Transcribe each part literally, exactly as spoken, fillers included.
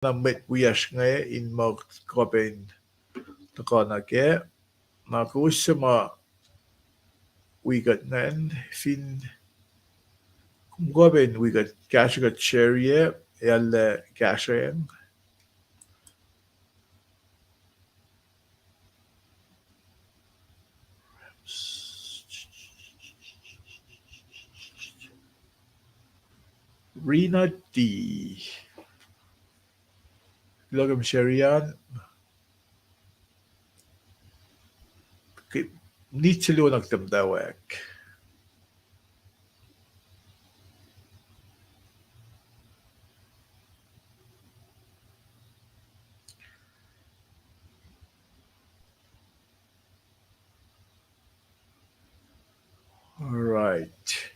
na mwet wiyacsr inge in muh kuh pac in tuhkuh nuh kac. Na kowos suc ma wi kuht ingacn, fin kom kuh pac in wi kuht, kahsruh kuht share-ye, ac arlac kahsrweacng. Rina D. Kuloh ke share-an. Ke nit se luo na kuht muhtwacwacack. All right.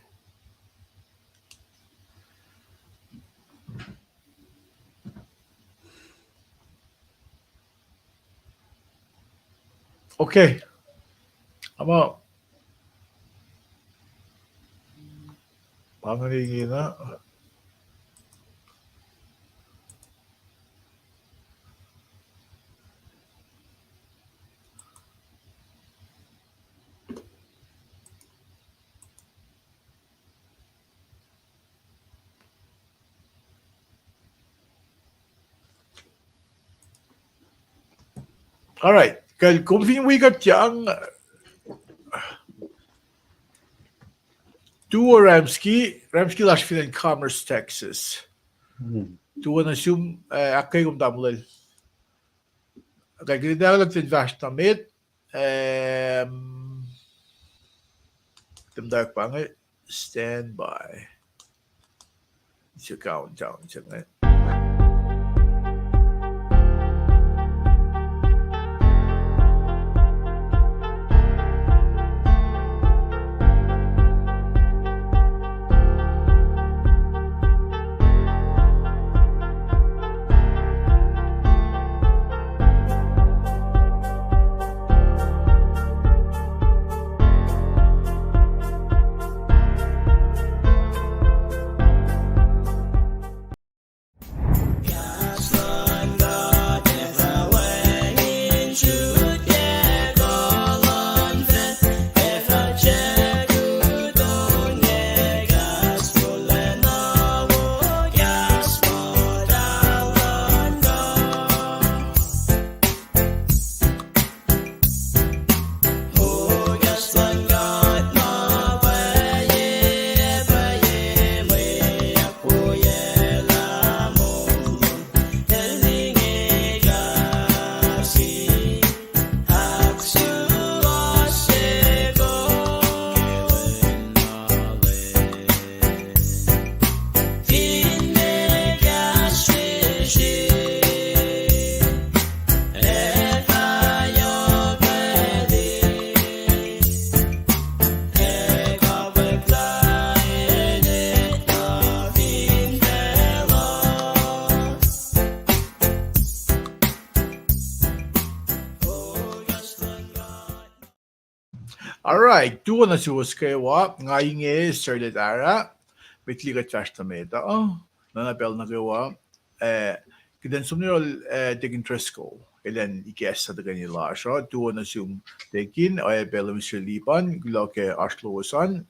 Okay. Ama pa inge na. All right. Kuh kom fin wi kuht yang, Tuo Ramsky, Ramsky lasr fin acn Commerce, Texas. Hmm. Tuo nuh sum, eh, ahkkweye kom tamuhlwel. Kuh kuht ac kuh in fahsr nuh met, em, tiac muhtwacwacack pa inge, stand by. It's a countdown se inge. All right, tuo nuh suwos kwewa, nga inge Serlet Ara, met liki kuht fahsr nuh met uh, na pacl nuh kwewa, eh, kuht in som nuh yohrohl, eh, Deacon Driscoll, elan ikacslah tuhkweni lasr uh, tuo nuh sum Deacon, oacyacpac Minister Lipan, kuloh ke oasr lowos an.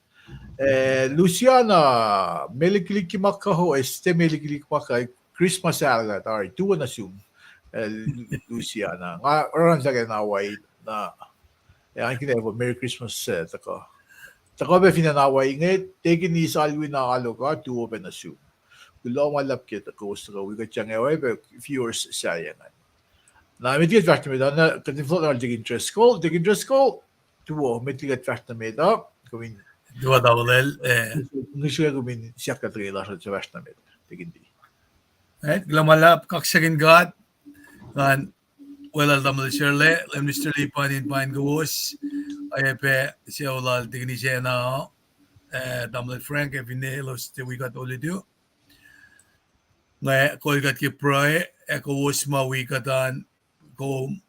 Eh, Luciana, Melikilikimaka, oh, este Melikilikimaka, Christmas alga, tari, tuo nuh sum, eh, Luciana. Nga oruh in fahk na Hawaii na, eh, an kihtin efuh Merry Christmas, eh, tuhkuh. Tuhkuh pac fin acn Hawaii inge, Deacon Is Alwin Aloka, tuo pac nuh sum. Kuloh ma luhlahp ke tuhkuh, kowos tuhkuh wi kuht yang ac oacyacpac viewers sahyac ingacn. Na met liki kuht fahsr nuh met uh, na kuht in fohlohk nuh Deacon Driscoll, Deacon Driscoll, tuo, met liki kuht fahsr nuh met uh, kom in, tuo tamuhlwel, eh, ngihsre kom in siyuck tuhkweni lasr uh suc fahsr nuh met, Deacon D. Eh, kuloh ma luhlahp, kaksakihn God, ngan weluhl tamuhlwel Serlet, Minister Lipan in paing kowos, oacyacpac sucu lal Deacon Isena, eh, tamuhlwel Frank, ac finne elos tiac wi kuht olutu. Nga kol kuht ke pruhe, ac kowos ma wi kuht an, kom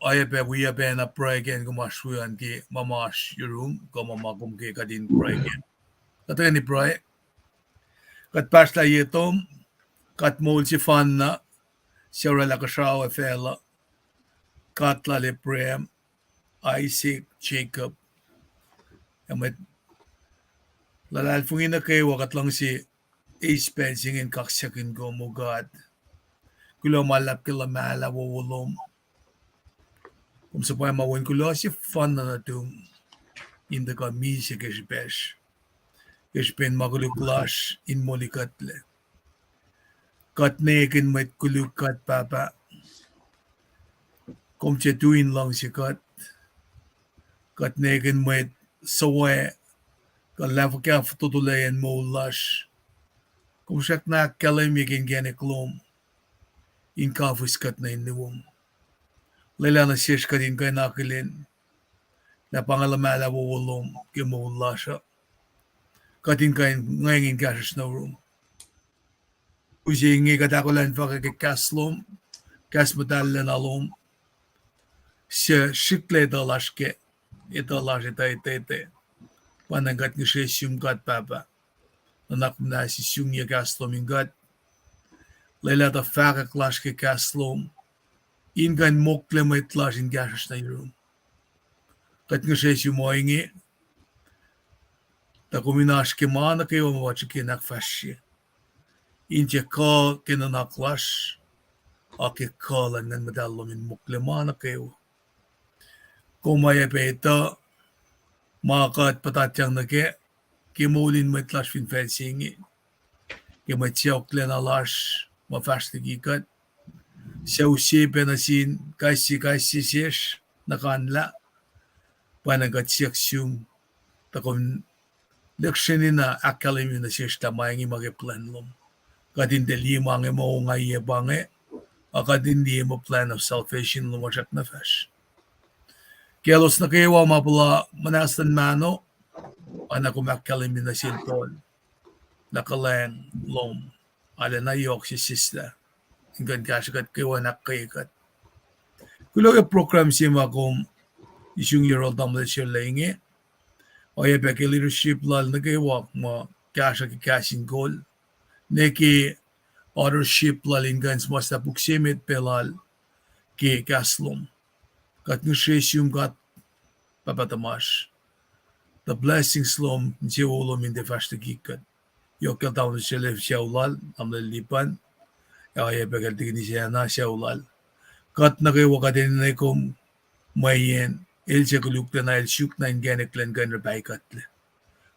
oacyacpac wi pacna pruhe ke kom oasr wi an ke ma oasr yurum, kuh ma ma kom ke kuht in pruhe ke. Kuht tuhkweni pruhe. Kuht pahsrlah ye tom, God moul sefanna, suc oraclah kuhsrao ac facluh, God lal Abraham, Isaac, Jacob. Ac mwet luhlahlfongi nuh kwewa, kuht luhngse eis pacl se inge in kaksakihn kom, O God. Kuloh ma luhlahp ke luhmahlah wowo lom. Kom suhpwacma wen kuloh sefanna nuhtum in tuhkuh misac ke srihpacsr, ke srihpen ma koluk lasr in molikuhtlac. Kuht ne ekihn mwet koluk, kuht Pahpah. Kom tiac tui in luhngse kuht. Kuht ne ekihn mwet suc kuh lah fuhkah fototolac in moul lasr. Kom srackna ahkkahlwemye ke inkacnek lom in kafis kuht nuh in niwom. Lwelah nuh sesr kuht in kuh in akihlen lah pa inge luhmahlah wowo lom ke moul lasr uh. Kuht in kuh in ngweng in kahsruhsr nuh yurum. Use inge kuht ahkolah in fahkwack ke kahs lom, kahs muhtahl lacna lom, suc srihklac etuh lasr kac, etuh lasr etuh etete. Pwacnwacng kuht ngihsre sum, God Pahpah. Nuhnak muhnahs in siyuckyuck kahs lom in kuht. Lwelah tuh fahkwack lasr ke kahs lom in kuh in mokle mwet lasr in kahsruhsr nuh yurum. Kuht ngihsre sum ohinge, tuh kom in oasr ke ma nuh kwewa ma pa srihke in ahkfahsrye, in tiac kuh ke nuhnak lasr, a ke kuh luhn Nguhn Muhtahl lom in mokle ma nuh kwewa. Kom oacyacpac etuh ma kuht puhtatyang nuh kac ke moul in mwet lasr fin facl se inge, ke mwet sacohklacna lasr ma fahsr liki kuht, suc use pac nuh sin kais sie, kais sie sesr nuh kanlah. Pwacnwacng kuht siyuck sum tuh kom lihksreni na ahkkahlwemye nuh sesr lah ma inge ma ke plwacn lom. Kuht in tiac liye ma inge muh ongaiyac pa inge, a kuht in liye muh plan of salvation lom uh srackna fahsr. Kaclos nuh kwewa ma puhla muhnahs luhn mahno, oacna kom ahkkahlwemye nuh sel Paul, lah kuhlwacng lom arulacna yohk se sislah in kuh in kahsrwe kuht kwewa in ahkkweye kuht. Kuloh ke program se ma kom isungi yohrohl tamuhlwel Sherle inge, oacyacpac ke leadership lal nuh kwewa ma kahsruh ke kahs in kol, ne ke authorship lal in kuh in suhmuhslah puk se met pac lal ke kahs lom. Kuht ngihsre sum God Pahpah tuhmasr, the blessings lom, insewowo lom in tiac fahsr liki kuht. Yohk kacl tamuhlwel Sherle sucu lal, tamuhlwel Lipan, ac oacyacpac kacl Tikin Isacna sucu lal. Kuht nuh kwewa kuht enenuh kom mweyen el se koluklacna, el suk na inkacnek lacn kuh in oruh pahyucklac.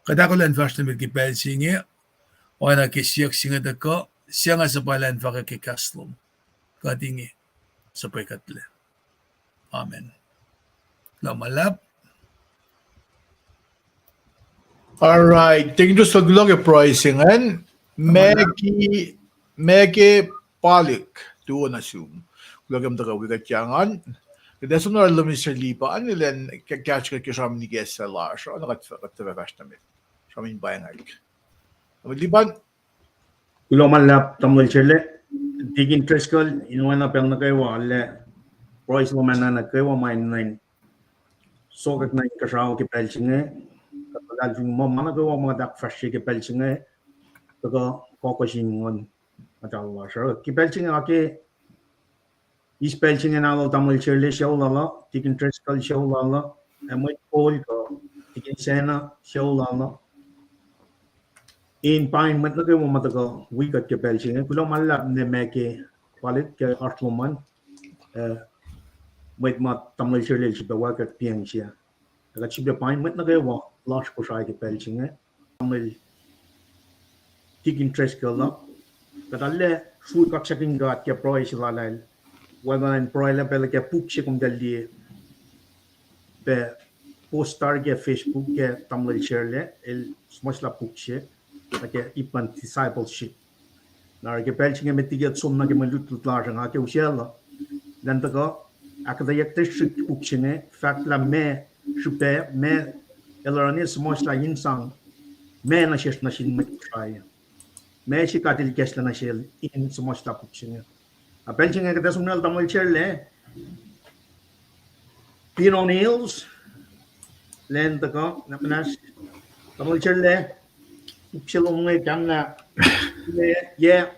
Kuht ahkolah in fahsr nuh met ke pacl se inge, oacna ke siyuck se inge tuhkuh, siacng suhpwaclah in fahkwack ke kahs lom. Kuht inge suhpwekuhtlac. Amen. Kuloh ma luhlahp. All right. Thank you, Driscoll. Kuloh ke pruhe se ingacn. Maggie, Maggie Palik, tuo nuh sum. Kuloh ke muhta kuh wi kuht yang an. Kuht ac som nuh lal Mister Lipan, elan kahsruh kuht ke sramsram ke sesr lasr uh, na kuht, kuht fah fahsr nuh met. Sramsram pa inge. Lipan. Kuloh ma luhlahp tamuhlwel Sherle, Tikin Driscoll, in oacna pacl nuh kwewa, lah pruhe lom an nuh kwewa ma in nuh in sokwack nuh inkuhsrao ke pacl se inge, kuht luhlahlfongi muh ma nuh kwewa ma kuht ahkfahsrye ke pacl se inge tuhkuh kohkohsin Nguhn Muhtahl lasr uh. Ke pacl se inge, ake eis pacl se inge nuh lal tamuhlwel Sherle sucu lal uh, Tikin Driscoll sucu lal uh, ac mwet kol kuh Tikin Sacna sucu lal uh, in pain mwet nuh kwewa ma tuhkuh wi kuht ke pacl se inge. Kuloh ma luhlahp ne Maggie Palik ke oasr lom an, eh, mwet ma tamuhlwel Sherle el srihpac wacngihn piyacng se. Ac kuht srihpac pain mwet nuh kwewa lasr Kosrae ke pacl se inge, tamuhlwel Tikin Driscoll uh. Kuht arlac srui kaksakihn God ke pruhe se lal ah. Wacngihn pruhe lah pacl ke puk se komtal liye pac post tari ke Facebook ke tamuhlwel Sherle el suhmuhslah puk se nuh ke ip luhn discipleship. Na oruh ke pacl se inge met liki kuht som nuh ke mwe lutlut lasr uh, nga ke usaclah, elan tuhkuh ahkuhtweyac srihk puk se inge, fahk lah meac srihpac, meac el oruh ne suhmuhslah in sang meac nuh sesr nuh sin mwet Kosrae, meac se God El ikacslah nuh sel in suhmuhslah puk se inge. Na pacl se inge kuht ac som nuh lal tamuhlwel Sherle, Pin O'Neills, elan tuhkuh, na muhnahs, tamuhlwel Sherle, puk se lom inge kahnlah, yac,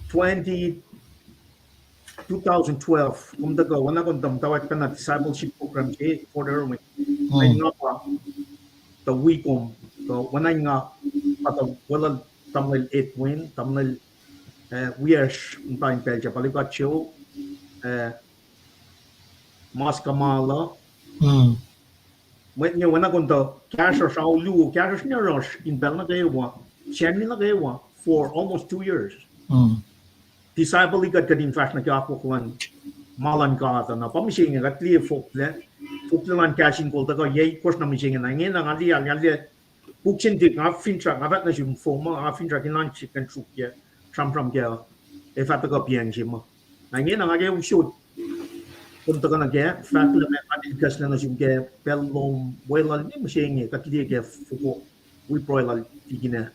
twenty, two thousand twelve, kom tuhkuh, oacna kom tuh muhtwacwacack pacna discipleship program se, Fort Irwin. Ngan nga pa, tuh wi kom, tuh oacna nga, pa tuh weluhl tamuhlwel Edwin, tamuhlwel, eh, wiyacsr, muhta in pacl se, Palukat Joe, eh, Mas Kamala, mwet inge oacna kom tuh kahsruhsr, ao luo, kahsruhsr ne oruh in pacl nuh kwewa, Sacnri nuh kwewa, for almost two years. Disciple-i kuht, kuht in fahsr nuh ke akwuck luhn ma luhn God uh. Na pa mihsenge kuht liye foklac, foklac luhn kahs in kol tuhkuh yac itkohsr na mihsenge. Na ingena nga liye, nga liye puk se inge, nga finsrak, nga fahk nuh sum forma, nga finsrak in an sik kuh in sruokyac, sramsram kac, ac fah tuhkuh piyacng se ma. Na ingena nga ke usot, kom tuhkuh nuh kac, fahk lah ma nga in kahsrwelos nuh sum ke pacl lom, weluhl ne mihsenge, kuht liye ke foko, wi pruhe lal Tikina,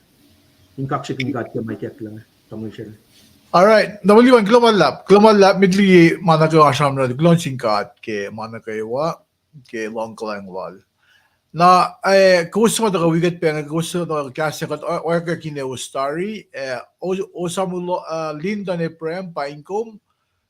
in kaksakihn God ke ma ikacklah, tamuhlwel. All right. Na, William, kuloh ma luhlahp, kuloh ma luhlahp, met liki ma nuh kwewa sramsram, kuloh nuh sin God ke ma nuh kwewa, ke luhngkuhlwacng lal. Na, eh, kowos ma tuhkuh wi kuht pac inge, kowos ma tuhkuh kahs se kuht, eh, oacyacpac kine ostari, eh, o-, Osamulo, eh, Lyndon Abraham, pa in kom,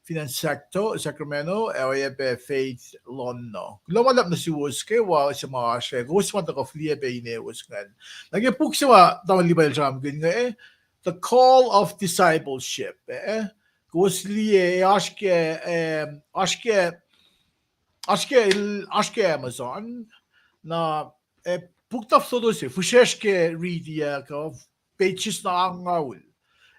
fin acn Sacto-, Sacramento, ac oacyacpac Faith Lonno. Kuloh ma luhlahp nuh suwos kwewa se ma oasr, eh, kowos ma tuhkuh fihliyac pac inewos ingacn. Na ke puk se ma tamuhlwel Lipan el sramsramkihn inge, eh, The Call of Discipleship, eh, kowos liye, eh, oasr ke, eh, oasr ke, oasr ke, oasr ke Amazon, na, eh, puk na fototo se, fihsracsr ke riti ah, kuh pages na angngaul.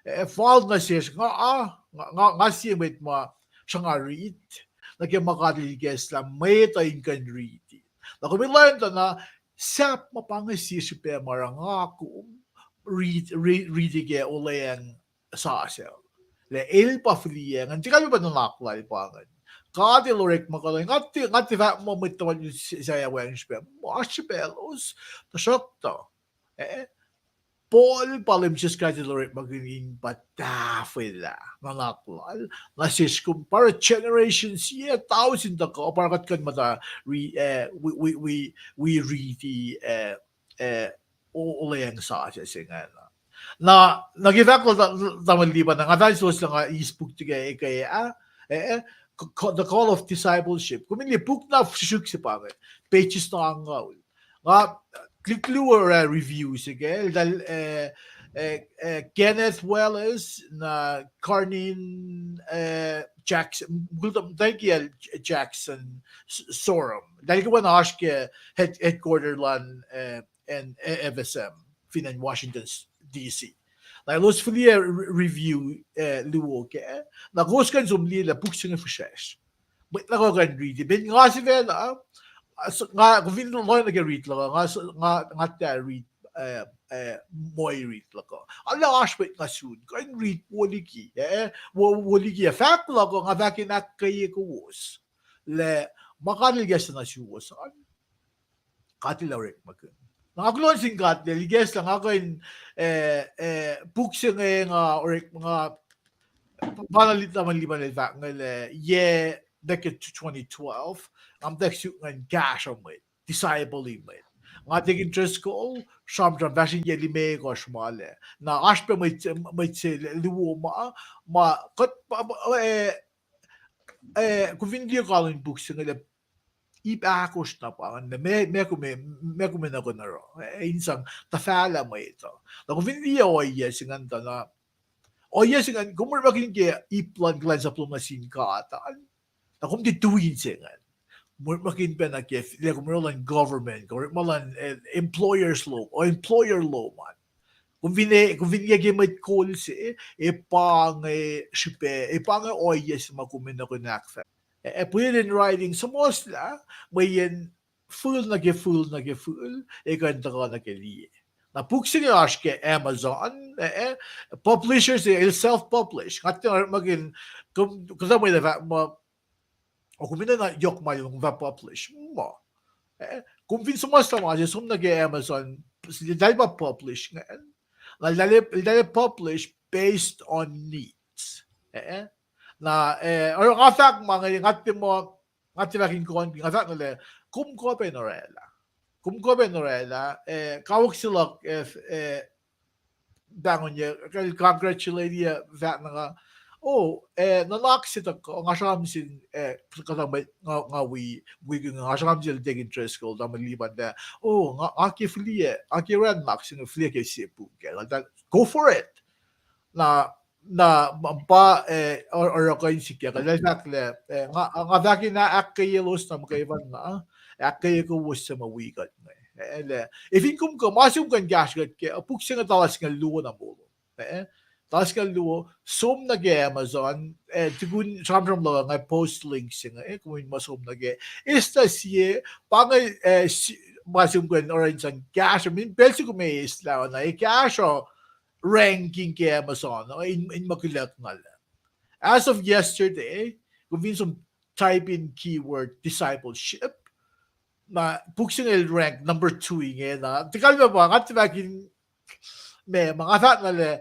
Eh, fal nuh sesr, nga, ah, nga, nga, nga sie mwet ma sruhnga rit, nuh ke ma God El ikacslah mwet uh in kuh in riti. Na kom in lohacng tuh na, sahp ma pa inge sie srihpac ma oruh nga kom rit, ri-, riti ke Olweacng Sasuc. Lah el pa fihliyac ingacn, tiac kalmac pa nuhnak lal pa ingacn. God El orekma kuh, nga tiac, nga tiac fahk muh mwet tuhma sahyac wacngihn srihpac, ma oasr srihpac lalos, tuhsruhktuh, eh, Paul pa Leum Jisus Kraist El orekmakihn in pa tahfwelah nuhnak lal nuh sesr kom, pa oruh generation sie tausin tuhkuh, pa oruh kuht kuh in muhta ri-, eh, wi, wi, wi, wi riti, eh, eh, o-, Olweacng Sasuc se ingacn. Na, na ke fahk lal ta-, tamuhlwel Lipan, nga fahk suwohs lah nga eis puk tike eke ah, eh, eh, The Call of Discipleship. Kom in liye puk na srihsrihk se pa inge, pages na angngaul. Nga, eh, click luo oruh review se ke, eltahl, eh, eh, eh, Kenneth Wallace na Carneen, eh, Jackson, mukul ta-, tari kiyacl J-, Jackson S-, Sorum. Eltahl ke oacna oasr ke head-, headquarter luhn, eh, acn, eh, F S M, fin acn Washington D C. Na elos fihliyac re-, review, eh, luo ke. Na kowos kuh in som liye lah puk se inge fihsracsr. Mwet nuh kwewa kuh in riti. Mweyen nga sifacna, nga, kom fin lohacng nuh ke rit luhk uh, nga, nga, nga tiac rit, eh, eh, moi rit luhk uh. Arlac oasr mwet nga sun kuh in rit wo liki, eh, wo, wo liki, eh, fahk luhk uh, nga fahk in ahkkweye kowos lah ma God El ikacslah nuh suwos an, God El orekmakihn. Na nga kuloh nuh sin God lah El ikacslah nga kuh in, eh, eh, puk se inge nga orek, nga, pa na Lipan, Lipan el fahk inge lah yac nuh ke twenty twelve, nga muhtwacwacack suk ingacn kahsruh mwet, disciple-i mwet. Nga Deacon Driscoll, sramsram fahsr in yac limekohsr ma lac. Na oasr pac mwet, mwet se luo ma, ma kuht, eh, eh, kom fin liye kalon puk se inge lah ip ahkosr na pa ingacn, ma, ma kom, ma kom ac nuh kuh in oruh, eh, in sang tuhfahlah mwet uh. Na kom fin liye ohiyac se ingacn tuh na, ohiyac se ingacn, kom orekmakihn ke ip luhn kuhlwacnsap lom nuh sin God an, na kom tiac tui inse ingacn. Kom orekmakihn pacna ke, lah kom oruh luhn government, kom orekma luhn, eh, employers lom, o employer lom an. Kom fin, kom fin liye ke mwet kol se, ac pa inge srihpac, ac pa inge ohiyac se ma kom ac nuh kuh in ahkfahsrye. Eh, put it in writing, suhmuhslah, mweyen fihl nuh ke fihl nuh ke fihl ac kuh in tuhkuh nuh ke liye. Na puk se inge oasr ke Amazon, eh, eh, publisher se el self-publish. Nga tiac orekmakihn, kom, kuhtuh mwet ac fahk muh, o, kom fin na yohk ma kom fah publish. Ma, eh, kom fin suhmuhslah ma se, som nuh ke Amazon, eltahl pa publish ingacn. Na eltahl, eltahl publish based on needs. Eh, na, eh, oruh nga fahk ma inge, nga tiac muh, nga tiac fahk in kohn, nga fahk inge lah, kom kuh pac in orwaclah. Kom kuh pac in orwaclah, eh, kawuck se luhk, eh, eh, pahngon ye, kal congratulate ye fahk na nga, oh, eh, nuhnak se tuh nga sramsram sin, eh, kuhtuh mwet nga, nga wi, wi, nga sramsram sin Deacon Driscoll, tamuhlwel Liban, lah, oh, nga, nga ke fihliyac, nga ke ran nuhnak se inge fihliyac ke sie puk ke, like that, go for it. Na, na, ma, pa, eh, or-, oruh kuh in sikyak, lah fahk lah, eh, nga, nga fahk in ahkkweyelos na muhkwena, ahkkweye kowos suc ma wi kuht inge. Eh, lah, efin kom kuh, ma se kom kuh in kahsruh kuht ke, puk se inge tala singucul luo na molo. Eh, tala singucul luo, som nuh ke Amazon, eh, tukun sramsram luhk nga post link se inge, eh, kom in ma som nuh ke. Eis na sie, pa inge, eh, si-, ma se kom kuh in oruh in sang kahsruh, min pacl se kom eis lah na, eh, kahsruh ranking ke Amazon, uh, in, in ma kuloh na lah. As of yesterday, kom fin som type in keyword discipleship, na puk se inge el rank number two inge na. Tiac kalmac pa, nga tiac fahk in, ma, ma nga fahk na lah,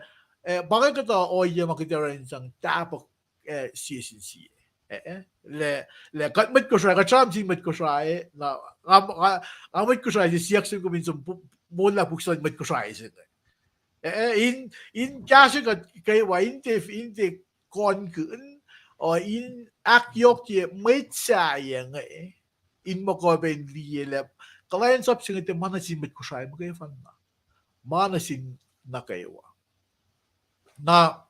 eh, pa inge kuhtuh ohiyac ma kuht oruh in sang tahpuhk, eh, sie sin sie. Eh, eh, lah, lah kuht mwet Kosrae, kuht sramsram sin mwet Kosrae, na, nga, nga, nga mwet Kosrae, se siyuck sum kom in som pu-, moul lah puk se luhn mwet Kosrae se inge. Eh, eh, in, in kahsruh kuht kwewa, in tiac, in tiac konkihn, uh, in ahkyohkye mwet sahyac inge, in muh kuh pac in liye lah kuhlwacnsap se inge tiac ma nuh sin mwet Kosrae muhkwena, ma nuh sin nuh kwewa. Na,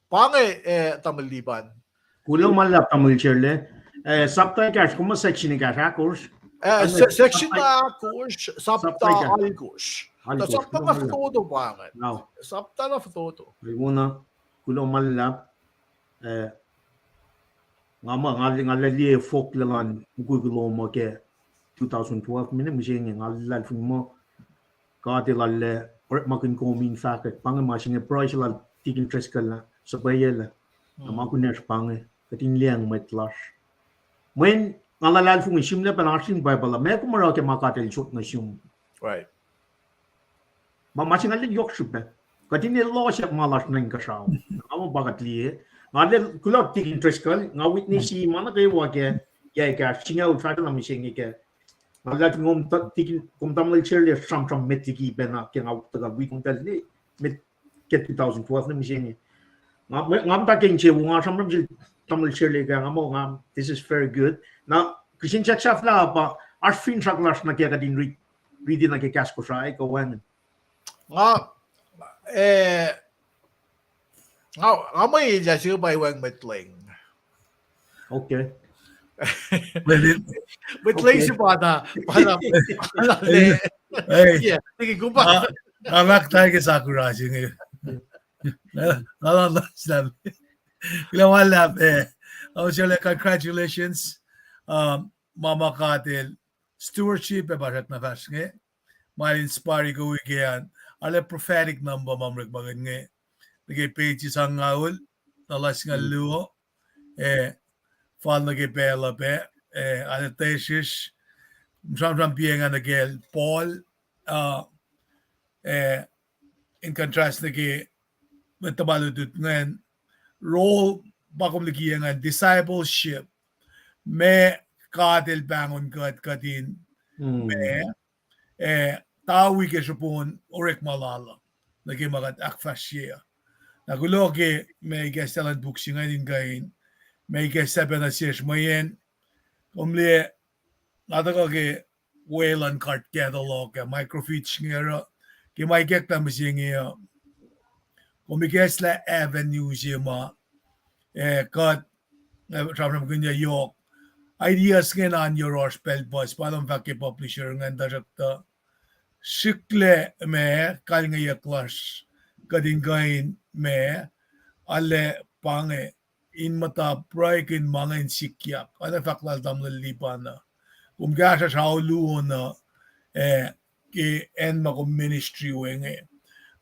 pa inge, eh, tamuhlwel Liban. Kuloh ma luhlahp tamuhlwel Sherle. Eh, sapta ekahsr, kom muh section ekahsr ahkosr. Eh, se-, section ahkosr, sapta alkosr. Tuh sapta na fototo pa inge. Sapta na fototo. Wona, kuloh ma luhlahp. Eh, nga muh, nga, nga liye fohk luhn mukul kuloh muh ke two thousand twelve, mihne mihsenge nga luhlahlfongi muh God El arlac orekmakihn kom in fahkwack. Pa inge ma se inge pruhe se lal Deacon Driscoll na suhpweyucklac. Na ma kunacsr pa inge, kuht in liyacacng mwet lasr. Mweyen nga luhlahlfongi sihmlac pacna oasr in Bible uh, meac kom oruh ke ma God El sot nuh sum. Ma, ma se nga lwen yohk srihpac. Kuht in elos ma lasr nuh inkuhsrao. Nga muh pa kuht liye. Nga lwen kuloh Deacon Driscoll, nga witness-i ma nuh kwewa ke, ke ekahsr singucul fahsruh na mihsenge ke. Nga luhlahlfongi kom ta-, Deacon, kom tamuhlwel Sherle sramsram met liki pacna ke nga tuhkuh wi kom pacl ne, met ke two thousand twelve na mihsenge. Nga, nga muhta ke insewowo nga sramsram sel tamuhlwel Sherle ke nga muh nga, this is very good. Na, kihsen siyuck sahflah pa, oasr finsrak lasr nuh ke kuht in riti, riti nuh ke kahs Kosrae kuh wacngihn. Nga, eh, nga, nga mwe lah se pa wacngihn mwet leng. Okay. Mwet leng se pa na, pa na, pa na, eh, yeah, tiki kuhpa. Nga, nga fahk tari ke Sakura se inge. Nga, nga, nga, nga, kuloh ma luhlahp, eh. Tamuhlwel Sherle, congratulations. Um, ma ma God El stewardship ac pa srackna fahsr inge. Ma inspire kom wi ke an. Arlac prophetic number ma orekmakihn inge. Nuh ke page sangaul, na lasr singucul luo, eh, fal nuh ke pacl uh pac, eh, arlac tesrish, sramsram piacng nuh ke Paul, uh, eh, in contrast nuh ke mwet tuhma lutlut ingacn, role pa kom likiyac ingacn, discipleship, ma God El pahngon kuht, kuht in, ma, eh, tawi ke srihpen orekma lal uh, nuh ke ma kuht ahkfahsrye uh. Na kuloh ke ma ikacslah luhn puk se ingacn in kuh in, ma ikacslah pacna sesr mweyen, kom liye, nga tuhkuh ke weluhl card catalog ac microfiche inge oruh, ke ma ikacklah mihsenge uh, kom ikacslah avenue se ma, eh, kuht, eh, sramsramkihn yohk. Ideas inge na yohrohsr pacl puhs, pa lom fahk ke publisher ingacn tuhsruhktuh srihklac ma kalngeyuck lasr, kuht in kuh in ma, arlac pa inge, in muhta pruhekihn ma inge in sikyak, arlac fahk lal tamuhlwel Liban uh. Kom kahsruhsr ao luo na, eh, ke acn ma kom ministry we inge.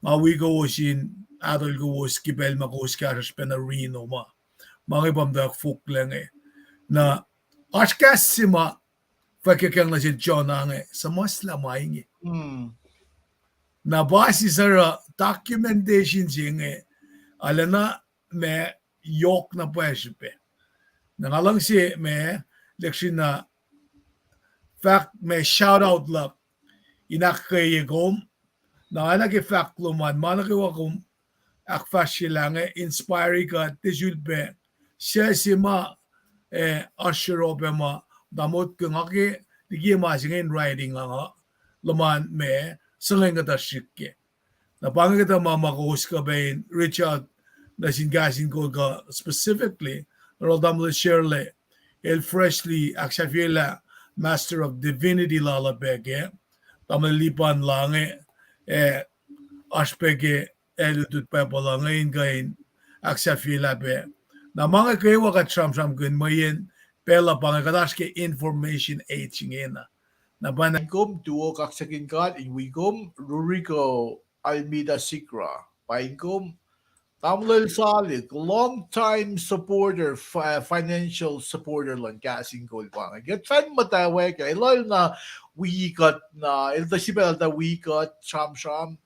Nga wi kowos in, ahtuhl kowos ke pacl ma kowos kahsruhsr pacna Reno ma. Ma inge pa muhtwacwacack fohlohk inge. Na, oasr kahs se ma fwackyuckyang nuh sel Jonah inge, suhmuhslah ma inge. Na pa sisor uh documentation se inge, arulacna ma yohk na pwacye srihpac. Na nga luhngse ma, lihksreni na fahk ma shout out luhk in ahkkweye kom, Na oacna ke fahk lom an, ma nuh kwewa kom ahkfahsryelah inge inspire kuht, tiac sulpac, suc se ma, eh, oasr yohrohpac ma tamuhlwel ke nga ke likiye ma se inge in writing nga, luhman ma se inge kuhtuh srihk ke. Na pa inge kuhtuh ma ma kowos kuh pac in reach out nuh sin Kahs in Kol kuh specifically, na oruh tamuhlwel Sherle, el freshly ahksahfyelah Master of Divinity lal uh pac ke, tamuhlwel Lipan la inge, eh, oasr pac ke, eh, lutlut Bible uh inge in kuh in ahksahfyelah pac. Na ma inge kwewa kuht sramsramkihn mweyen pacl uh pa inge kuht oasr ke information age ingena. Na pa na kom tuo kaksakihn God in wi kom, Ruriko Almida Sigrah. Paing kom, tamuhlwel Salik, long time supporter, fi-, financial supporter luhn Kahs in Kol pa inge. Kuht fin muhtwacwacack, el oacna wi kuht na, el tuh sifacna tuh wi kuht sramsram.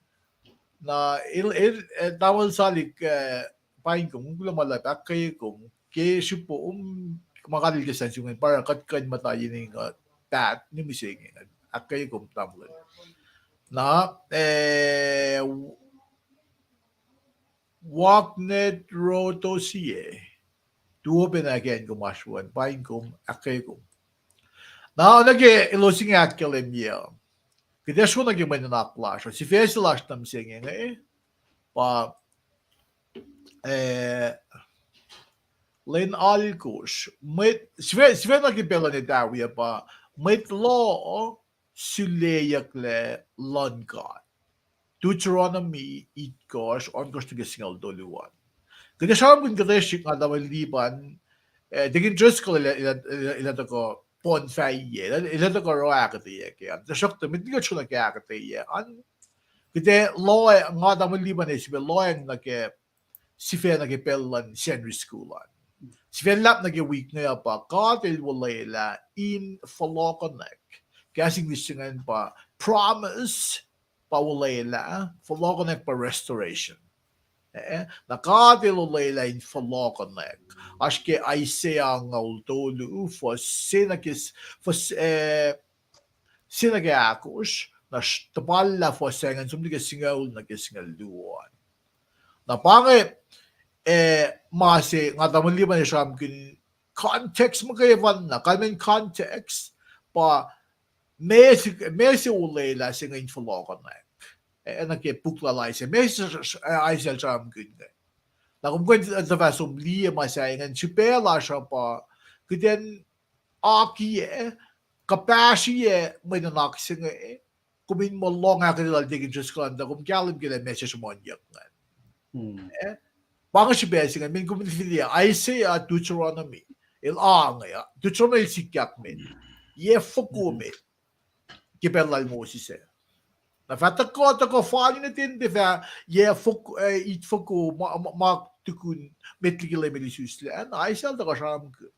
Na el, el, eh, tamuhlwel Salik, eh, paing kom, kuloh ma luhlahp, ahkkweye kom ke srihpen ma kalil ke sacn sum ingacn, pa oruh kuht kuh in muhta yen inge, paht ni mihsenge ingacn. Ahkkweye kom tamuhlwel. Na, eh, Waknet Rotosie. Tuo pacna ke acn kom oasr we an, paing kom, ahkkweye kom. Na, nuh ke elos inge ahkkahlwemye, kuht ac sro nuh ke mwe nuhnak lasr uh, sifac se lasr nuh mihsenge inge, pa, eh, lwen alkosr, mwet, sifac, sifac nuh ke pacl luhn Etawi uh pa, mwet loh suleyucklac luhn God. Deuteronomy itkohsr, ohnkohsr nuh ke singucul tolu an. Kuht ac sramsramkihn kuhtwena srihk nga tamuhlwel Lipan, eh, Deacon Driscoll el, el, el, el tuhkuh poun fahye, el, el tuhkuh oruh ahkuhtweyac ke an. Tuhsruhktuh met liki kuht sro nuh ke ahkuhtweyac an, kuht ac loac, nga tamuhlwel Lipan ac sifilpac loacng nuh ke, sifac nuh ke pacl luhn Sacnri School an. Sifac luhlahp nuh ke wik inge uh pa God El olwelah in fohlohkohnak. Kahs English se ingacn pa promise, pa olwelah, fohlohkohnak pa restoration. Eh, na God El olwelah in fohlohkohnak. Oasr ke Isaiah angngaul tolu, fuhs se nuh ke, fuhs, eh, se nuh ke ahkosr, na sh-, tuhpallah fuhs se ingacn som nuh ke singucul nuh ke singucul luo an. Na pa inge, eh, ma se nga tamuhlwel Lipan ac sramsramkihn context muhkwena, kalmen context, pa meac se, meac se olwelah se inge in fohlohkohnak. Eh, nuh ke puk lal Isaiah, meac se, eh, Isaiah el sramsramkihn inge. Na kom kuh in tuhfah som liye ma se ingacn, srihpac lasr uh pa, kuht in akiyac, kuhpahsriyac mwe nuhnak se inge, kom in muh lohng ahkuhtweyac lal Deacon Driscoll an, tuh kom kahlwem ke lah meac se sruhmuhnyuck ingacn. Eh? Pa inge srihpac se ingacn, men kom in fihliyac Isaiah, Deuteronomy, el ange, Deuteronomy el sikyak met. Yac foko met ke pacl lal Moses ah. Na fah tuhkuh, tuhkuh fal in attend, fah yac fok-, eh, it foko ma, ma, ma tukun met liki Leum El isuslac, na Isaiah el tuhkuh sramsramkihn.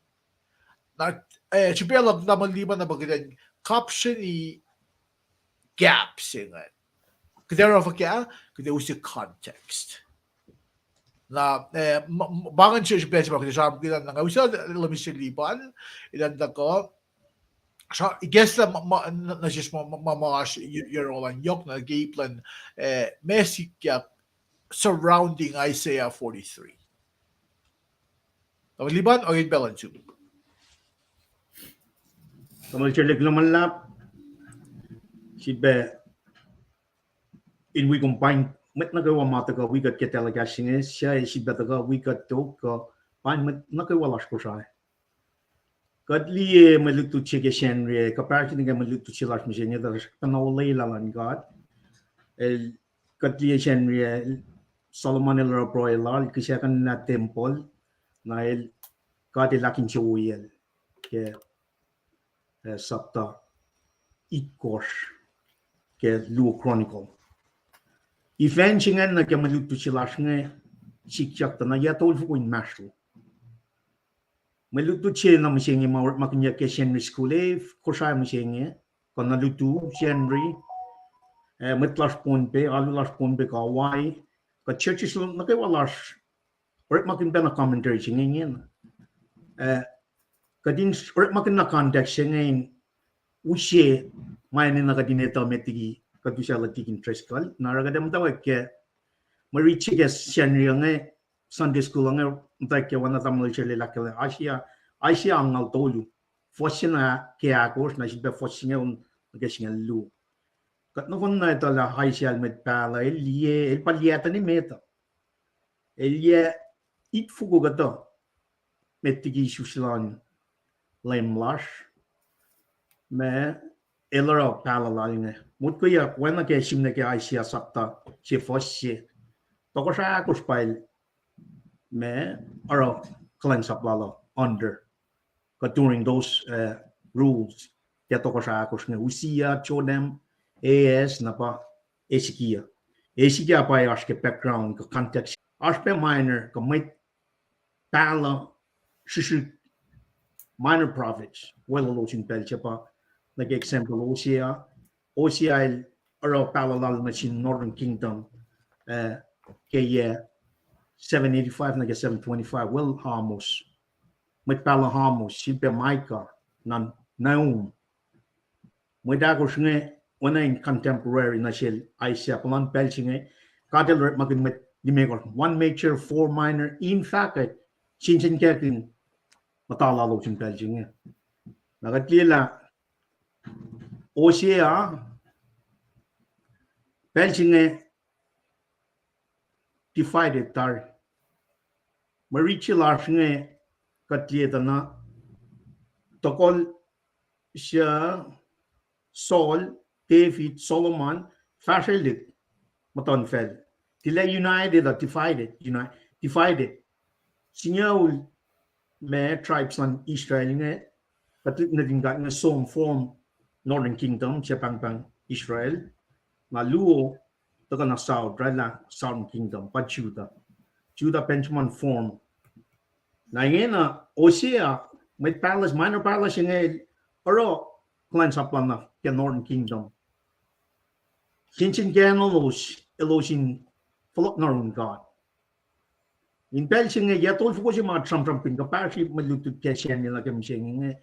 Na, eh, srihpac luhk tamuhlwel Lipan na pa kuht in kapsreni gap se ingacn. Kuht ac oruh fuhkah, kuht ac use context. Na, eh, ma, ma, ma ingacn srihpac se ma kuht ac sramsramkihn an, na nga use Mister Lipan, elan tuhkuh, sra-, ikacslah ma, ma, nuh sesr ma, ma, ma, ma oasr yohrohl an yohk na ke ip luhn, eh, meac sikyak surrounding Isaiah forty-three. Tamuhlwel Lipan, oacyacpac luhn sum. Tamuhlwel Sherle, kuloh ma luhlahp. Sifilpac in wi kom paing mwet nuh kwewa ma tuhkuh wi kuht ke telecast se inge, suc sifilpac tuhkuh wi kuht tok, kuh paing mwet nuh kwewa lasr Kosrae. Kuht liye mwe lutlut se ke Sacnri, kuhpahsr nuh ke mwe lutlut se lasr mihsenge, tuhsruhktuh na olwelah luhn God. El, kuht liye Sacnri, Solomon el oruh pruhe lal, kihsackuhnlah tempuhl, na el, God el ahkinsewowoyacl ke, eh, sapta itkohsr ke luo Chronicle. Event se ingacn nuh ke mwe lutlut se lasr inge sikyak tuh na yac tolfoko inmahsrlon. Mwe lutlut se na mihsenge ma orekmakihnyuck ke Sacnri School e, Kosrae mihsenge, kuh na lutu Sacnri, eh, mwet lasr Pohnpei, alu lasr Pohnpei kuh Hawaii, kuh churches nuh kwewa lasr, orekmakihn pacna commentary se inge ingena. Eh, kuht in orekmakihn na context se inge in use ma enenuh kuht in etuh met liki kuht usaclah Deacon Driscoll. Na oruh kuht ac muhtwacwacack ke mwe rit se ke Sacnri inge, Sunday school inge, muhtwacwacack ke oacna tamuhlwel se lwelah ke Isaiah, Isaiah angngaul tolu. Fuhs se na ke ahkosr, na sifilpac fuhs singucul nuh ke singucul luo. Kuht nohfohn na etuh lah Isaiah el mwet pahluh, el liye, el pa liye tuh ne met uh. El yac itfoko kuhtuh met liki isuslac luhn Leum lasr, ma el oruh pahluh lal inge. Motkweyuck, oacna ke sihmlac ke Isaiah sapta se fuhs se, tohkohsrah ahkosr pa el ma oruh kuhlwacnsap lal uh under, kuh during those, uh, rules, ke tohkohsrah ahkosr inge, Uzziah, Jotham, Ahaz, na pa Hezekiah. Hezekiah pa oasr ke background kuh context. Oasr pac minor kuh mwet pahluh srihsrihk, minor prophets, weluhlos in pacl se pa, nuh ke example, Hosea, Hosea el oruh pahluh lal nuh sin Northern Kingdom, uh, ke yac seven eighty-five nuh ke seven twenty-five, well, Amos. Mwet pahluh Amos, sifilpac Micah, na Nahum. Mwet ahkosr inge, oacna in contemporary nuh sel Isaiah, puhlan pacl se inge, God el orekmakihn mwet limekohsr, one major, four minor, in fahkwack, sensenkackihn muhta lalos in pacl se inge. Na kuht liye lah Hosea, pacl se inge divided tari. Mwe rit se lasr inge kuht liye tuh na tohkohl se Saul, David, Solomon, fahsrwelihk muhtuhnfacl. Tilac united uh divided, uni-, divided. Singucul ma tribes luhn Israel inge, kuht lihk nuhtin God inge som form Northern Kingdom, se pahngpahng Israel. Na luo, tuhkuh na south, oraclah Southern Kingdom, pa Judah. Judah, Benjamin form. Na ingena Hosea, mwet pahluh, minor pahluh se inge, oruh kuhlwacnsap lal nuh ke Northern Kingdom. Sensenkackihn elos, elos in fohlohk nuh yurin God. In pacl se inge, yac tolfoko se ma sramsramkihn kuhpahsri mwe lutlut ke Sacnri lah ke mihsenge inge,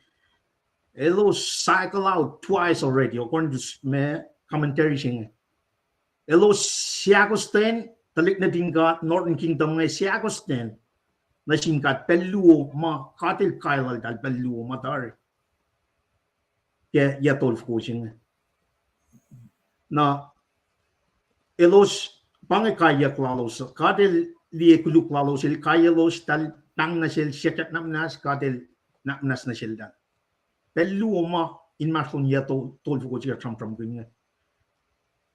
elos cycle out twice already, according to s-, ma commentary se inge. Elos seakostwen, tuhlihk nuhtin God, Northern Kingdom inge seakostwen nuh sin God pacl luo ma God el kai laltahl pacl luo ma tari ke yac tolfoko se inge. Na elos pa inge kaiyuck lalos, God el liye koluk lalos, el kaiyaclos, eltahl pahng nuh sel, siyuck nuhnak muhnahs, God el nuhnak muhnahs nuh seltahl. Pacl luo ma inmahsrlon yac tol-, tolfoko se kuht sramsramkihn inge.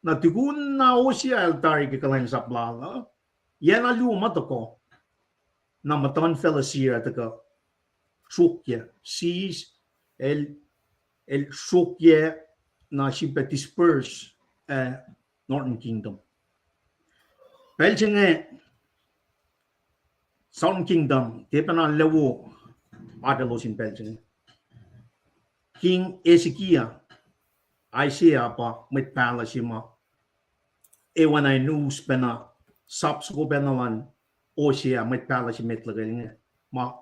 Na tukun na Hosea el tari ke kuhlwacnsap lal uh, yac na luo ma tuhkuh, na muhtuhnfacl Assyria tuhkuh sruokyac, seize, el, el sruokyac, na sifilpac disperse, eh, Northern Kingdom. Pacl se inge Southern Kingdom, tiac pacna lewo atelos in pacl se inge. King Hezekiah, Isaiah pa mwet pahluh se ma ac oacna in us pacna, sap soko pacna lal Hosea, mwet pahluh se met lukel inge, ma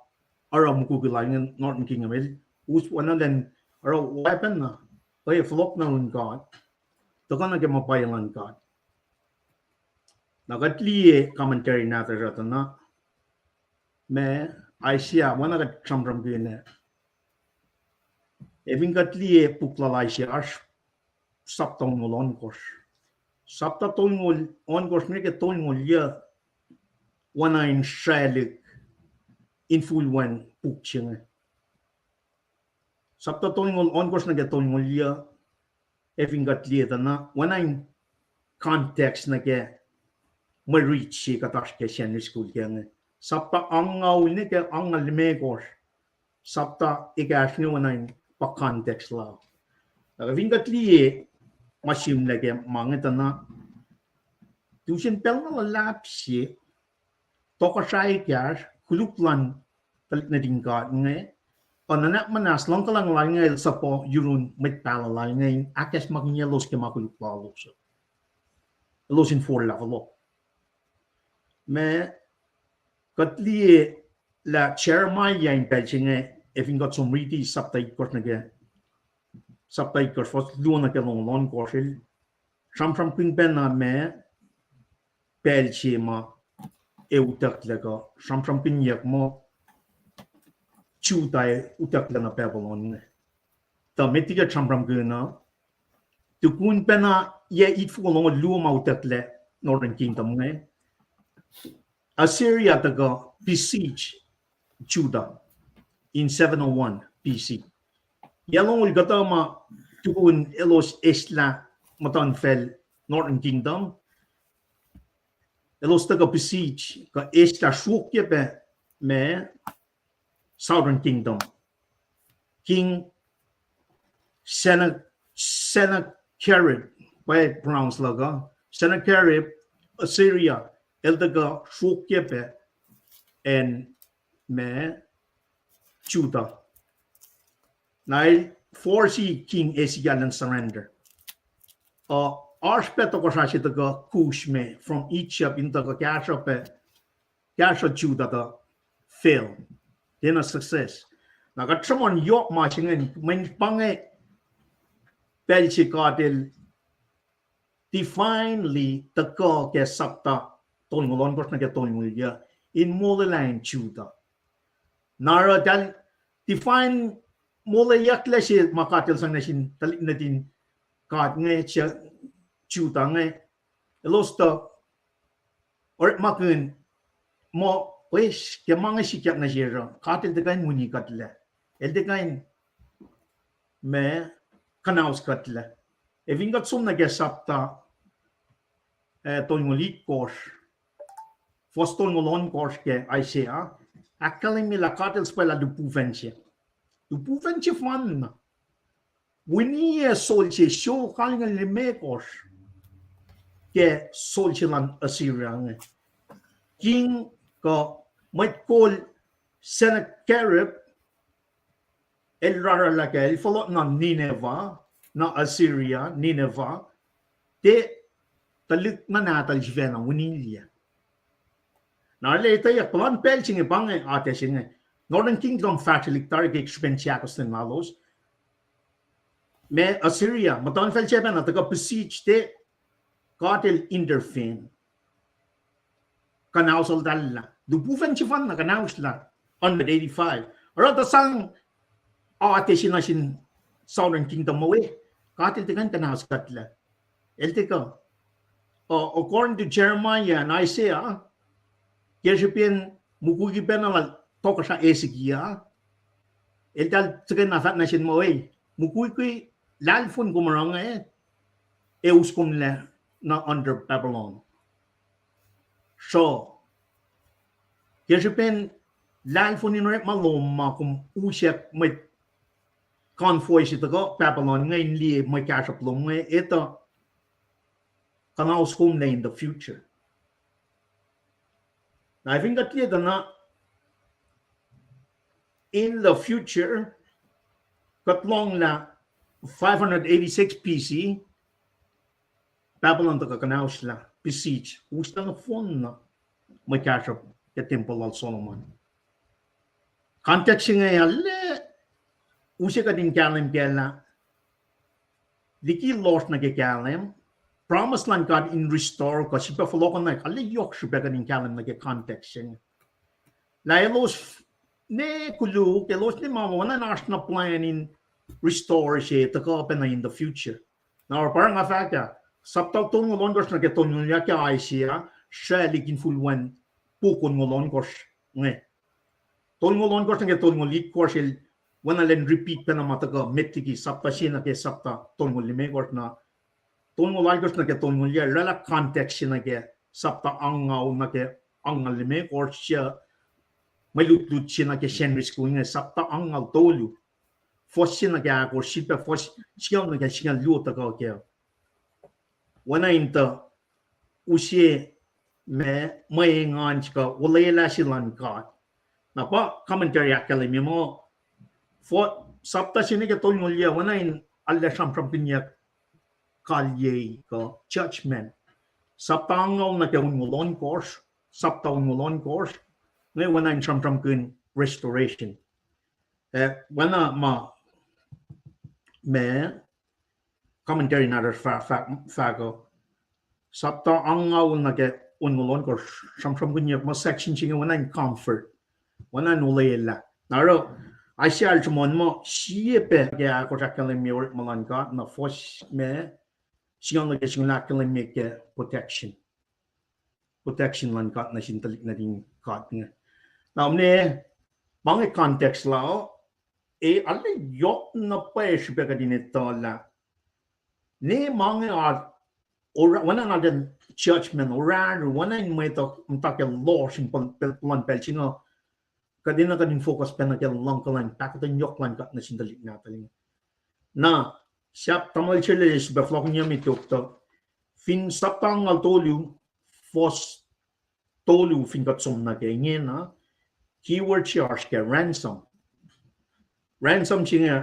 oruh mukwikwi lal inge Northern Kingdom el us oacna lwen oruh weapon na, pwacye fohlohk nuh yurin God, tuhkuh nuh ke ma pwacye luhn God. Na kuht liye commentary nahtuhsr uh tuh na, ma Isaiah, oacna kuht sramsramkihn ah, ac fin kuht liye puk lal Isaiah, oasr sapta tolngoul ohnkohsr. Sapta tolngoul ohnkohsr nuh ke tolngoul yuc, oacna in sraclihk infulwen puk se inge. Sapta tolngoul ohnkohsr nuh ke tolngoul yuc, ac fin kuht liye tuh na, oacna in context nuh ke mwe rit se kuht oasr ke Sacnri School ke inge. Sapta angngaul nuh ke angngaul limekohsr. Sapta ekahsr inge oacna in pa context lal. Ac fin kuht liye ma sihmlac ke ma inge tuh na, tu sin pacl na luhlahp se, tohkohsrahi ekahsr, koluk luhn tuhlihk nuhtin God inge, ac nuhnak muhnahs luhngkuhlwacng lal inge el suhpuh yurun mwet pahluh lal inge in ahkacsmakihnyelos ke ma koluk lalos. Elos in forlah fohlohk. Ma kuht liye lah Jeremiah in pacl se inge, ac fin kuht som riti sapta itkohsr nuh ke, sapta itkohsr fuhs luo nuh ke longoul ohnkohsr el, Sramsramkihn pacna ma pacl se ma ac utucklac kuh sramsramkihnyuck muh Judah ac utucklac nuh Babylon inge. Tuh met liki kuht sramsramkihn uh, tukun pacna yac itfoko longoul luo ma utucklac Northern Kingdom inge, Assyria tuhkuh besiege Judah in seven oh one B C. Yac longoul kuhtuh ma tukun elos eslah muhtuhnfacl Northern Kingdom, elos tuhkuh besiege kuh eslah sruokyac pac ma Southern Kingdom. King Senna-, Sennacherib, pa pronounce luhk uh, Sennacherib, Assyria, el tuhkuh sruokyac pac acn ma Judah. Na el force King Hezekiah in surrender. Uh, oasr pac tohkohsrah se tuhkuh Cush me from Egypt in tuhkuh kahsruh pac, kahsruh Judah tuh fail. Tiacna success. Na kuht sruhmuhn yohk ma se ingacn, mweyen pa inge pacl se God el divinely tuhkuh ke sapta tolngoul ohnkohsr nuh ke tolngoul yuc in molwelah acn Judah. Na oruh eltahl define molweyucklac se ma God el sang nuh sin tuhlihk nuhtin God inge, Judah inge, elos tuh orekmakihn muh, eis, ke ma inge sikyak nuh sesr uh, God el tiac kuh in wini kuhtlac. El tiac kuh in ma kuhnaus kuhtlac. Ac fin kuht som nuh ke sapta, eh, tolngoul itkohsr, fuhs tolngoul ohnkohsr ke Isaiah, ahkkahlwemye lah God el suhpwaclah lihpufacn se. Lihpufacn sefanna. Winiyac sol se, soko kalnge limekohsr ke sol se luhn Assyria inge. King kuh mwet kol Sennacherib el raralahk, el fohlohk nuh Nineveh, nuh Assyria, Nineveh, tiac tuhlihk na nahtuhl sifacna winilyac. Na arlac etweyuck, puhlan pacl se inge pa inge atac se inge. Northern Kingdom fahsrwelihk tari ke srihpen seahkostwen lalos. Ma Assyria, muhtuhnfacl se pacna tuhkuh besiege, tiac God el intervene. Kuhnausultahllah. Lihpufacn sefanna kuhnauslah. Hundred eighty-five. Oruh tuh sang atac se nuh sin Southern Kingdom uh, God el tiac kuh in kuhnaus kuhtlac. El tiac kuh. Uh, according to Jeremiah and Isaiah, ke srihpen mukwikwi pacna lal tohkohsrah Hezekiah, eltahl tiac kuh in fahk nuh sin muh, ei, mukwikwi lahlfon kom oruh inge, ac us komlac nuh under Babylon. So, ke srihpen lahlfon in orekma lom ma kom usack mwet convoy se tuhkuh Babylon inge in liye mwe kahsruhp lom inge, etuh kuhnaus komlac in the future. Na fin kuht liye tuh na in the future, kuht lohng lah five hundred eighty-six B C, Babylon tuhkuh kuhnauslah, besiege, uslah nohfohn na mwe kahsruhp ke tempuhl lal Solomon. Context se inge arlac use kuht in kahlwem kac lah liki lohsr nuh ke kahlwem, promise luhn God in restore kuh sifilpac fohlohkohnwack, arlac yohk srihpac kuht in kahlwem nuh ke context se inge. Lah elos ne koluk, elos ne ma, oacna in oasr na plan in restore se tuhkuh pacna in the future. Na oruh pa nga fahk ah, sapta tolngoul ohnkohsr nuh ke tolngoul yuc ke Isaiah, srwaclihk infulwen puk onngoul ohnkohsr inge. Tolngoul ohnkohsr nuh ke tolngoul itkohsr el, oacna lwen repeat pacna ma tuhkuh met liki sapta se nuh ke sapta tolngoul limekohsr na tolngoul ohnkohsr nuh ke tolngoul yuc, oraclah context se nuh ke sapta angngaul nuh ke angngaul limekohsr, mwe lutlut se nuh ke Sacnri School inge sapta angngaul tolu. Fuhs se nuh ke ahkosr, sifilpac fuhs singucul nuh ke singucul luo tuhkuh kac. Oacna in tuh use ma, mwe engan se kuh olwelah se luhn God. Na pa commentary ahkkahlwemye muh, sapta se nuh ke tolngoul yuc, oacna in arlac sramsramkihnyuck kalyei kuh judgment. Sapta angngaul nuh ke onngoul ohnkohsr, sapta onngoul ohnkohsr, inge oacna in sramsramkihn restoration. Eh, oacna ma, ma commentary nahtuhsr fah-, fah-, fahk uh, sapta angngaul nuh ke onngoul ohnkohsr, sramsramkihnyuck muh section se inge oacna in comfort, oacna in olwelah. Na oruh, Isaiah el sruhmuhn muh sie pac ke ahkosr ahkkahlwemye orekma luhn God, na fuhs me, singucul nuh ke singucul ahkkahlwemye ke protection. Protection luhn God nuh sin tuhlihk nuhtin God inge. Na, mne, ma inge context la, e, arlac yohk na pwacye srihpac kuht in etuh lah ne ma inge oruh, oacna in judgment, oruh, oruh, oacna in mwet uh muhta ke lohsr in puhlan pacl se inge, kuht enenuh kuht in focus pac nuh ke luhngkuhlwacng, pahkotwen yohk luhn God nuh sin tuhlihk nahtuhl inge. Na, sahp tamuhlwel Sele sifilpac fohlohkihnyuck me tok tuh, fin sapta angngaul tolu, fuhs tolu fin kuht som nuh ke ingena, keyword se oasr ke ransom. Ransom se inge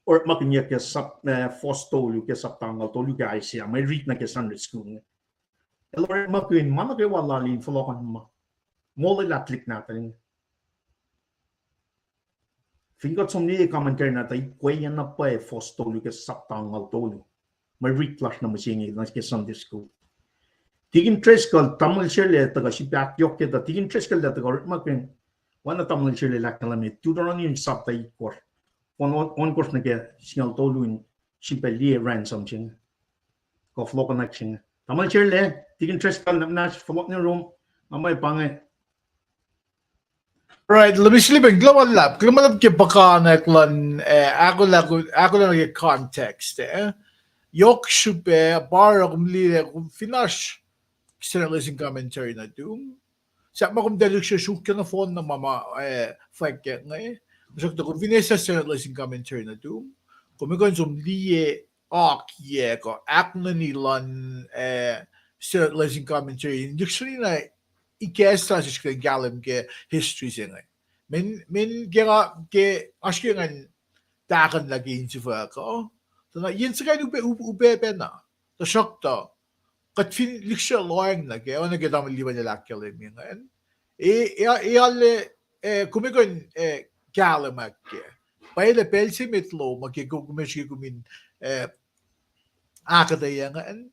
orekmakihnyuck ke sap-, eh, fuhs tolu ke sapta angngaul tolu ke Isaiah, mwe rit nuh ke Sunday school inge. El orekmakihn ma nuh kwewa lal in fohlohkohnma, molwelah tuhlihk nahtuhl inge. Fin kuht som nuh ke commentary na tuh ikweyac na pwacye fuhs tolu ke sapta angngaul tolu. Mwe rit lasr nuh mihsenge nuh ke Sunday school. Tikin Driscoll, tamuhlwel Sele tuhkuh sip ahkyohkye tuh, Tikin Driscoll el tuhkuh orekmakihn, oacna tamuhlwel Sele el ahkkahlwemye, Deuteronomy sapta itkohsr, on, on, ohnkohsr nuh ke singucul tolu in sifilpac liye ransom se inge, kuh fohlohkohnak se inge. Tamuhlwel Sele, Tikin Driscoll, na, na fohlohk nuh yurum, ma ma pa inge. Right, let me see, kuloh ma luhlahp, kuloh ma luhlahp ke puhkantwen luhn, eh, ahkolah, ahkolah ke context, eh. Yohk srihpac, pa oruh kom liye, kom fin oasr Standard Lesson Commentary nuhtum, sahp ma kom tuh lihksreni suk ke nohfohn na ma ma, eh, fwackyak inge. Tuhsruhktuh kom fin eis Standard Lesson Commentary nuhtum, kom ac kuh in som liye oakiyac kuh ahknuni luhn, eh, Standard Lesson Commentary in lihksreni na ikacslah sesr kuht in kahlwem ke history se inge. Mweyen, mweyen ke nga, ke oasr ke ngan tahkuhnlah ke insifuck uh, tuh na yen se kain upac, up-, upac pacna. Tuhsruhktuh, kuht fin lihksreni lohacng nuh kac, oacna ke tamuhlwel Liban el ahkkahlwemye ingacn, e, e, e arlac, eh, kom ac kuh in, eh, kahlwem ke pacl, pacl se met lom uh ke kom, kom ac srihke kom in, eh, ahkuhtweyac ingacn.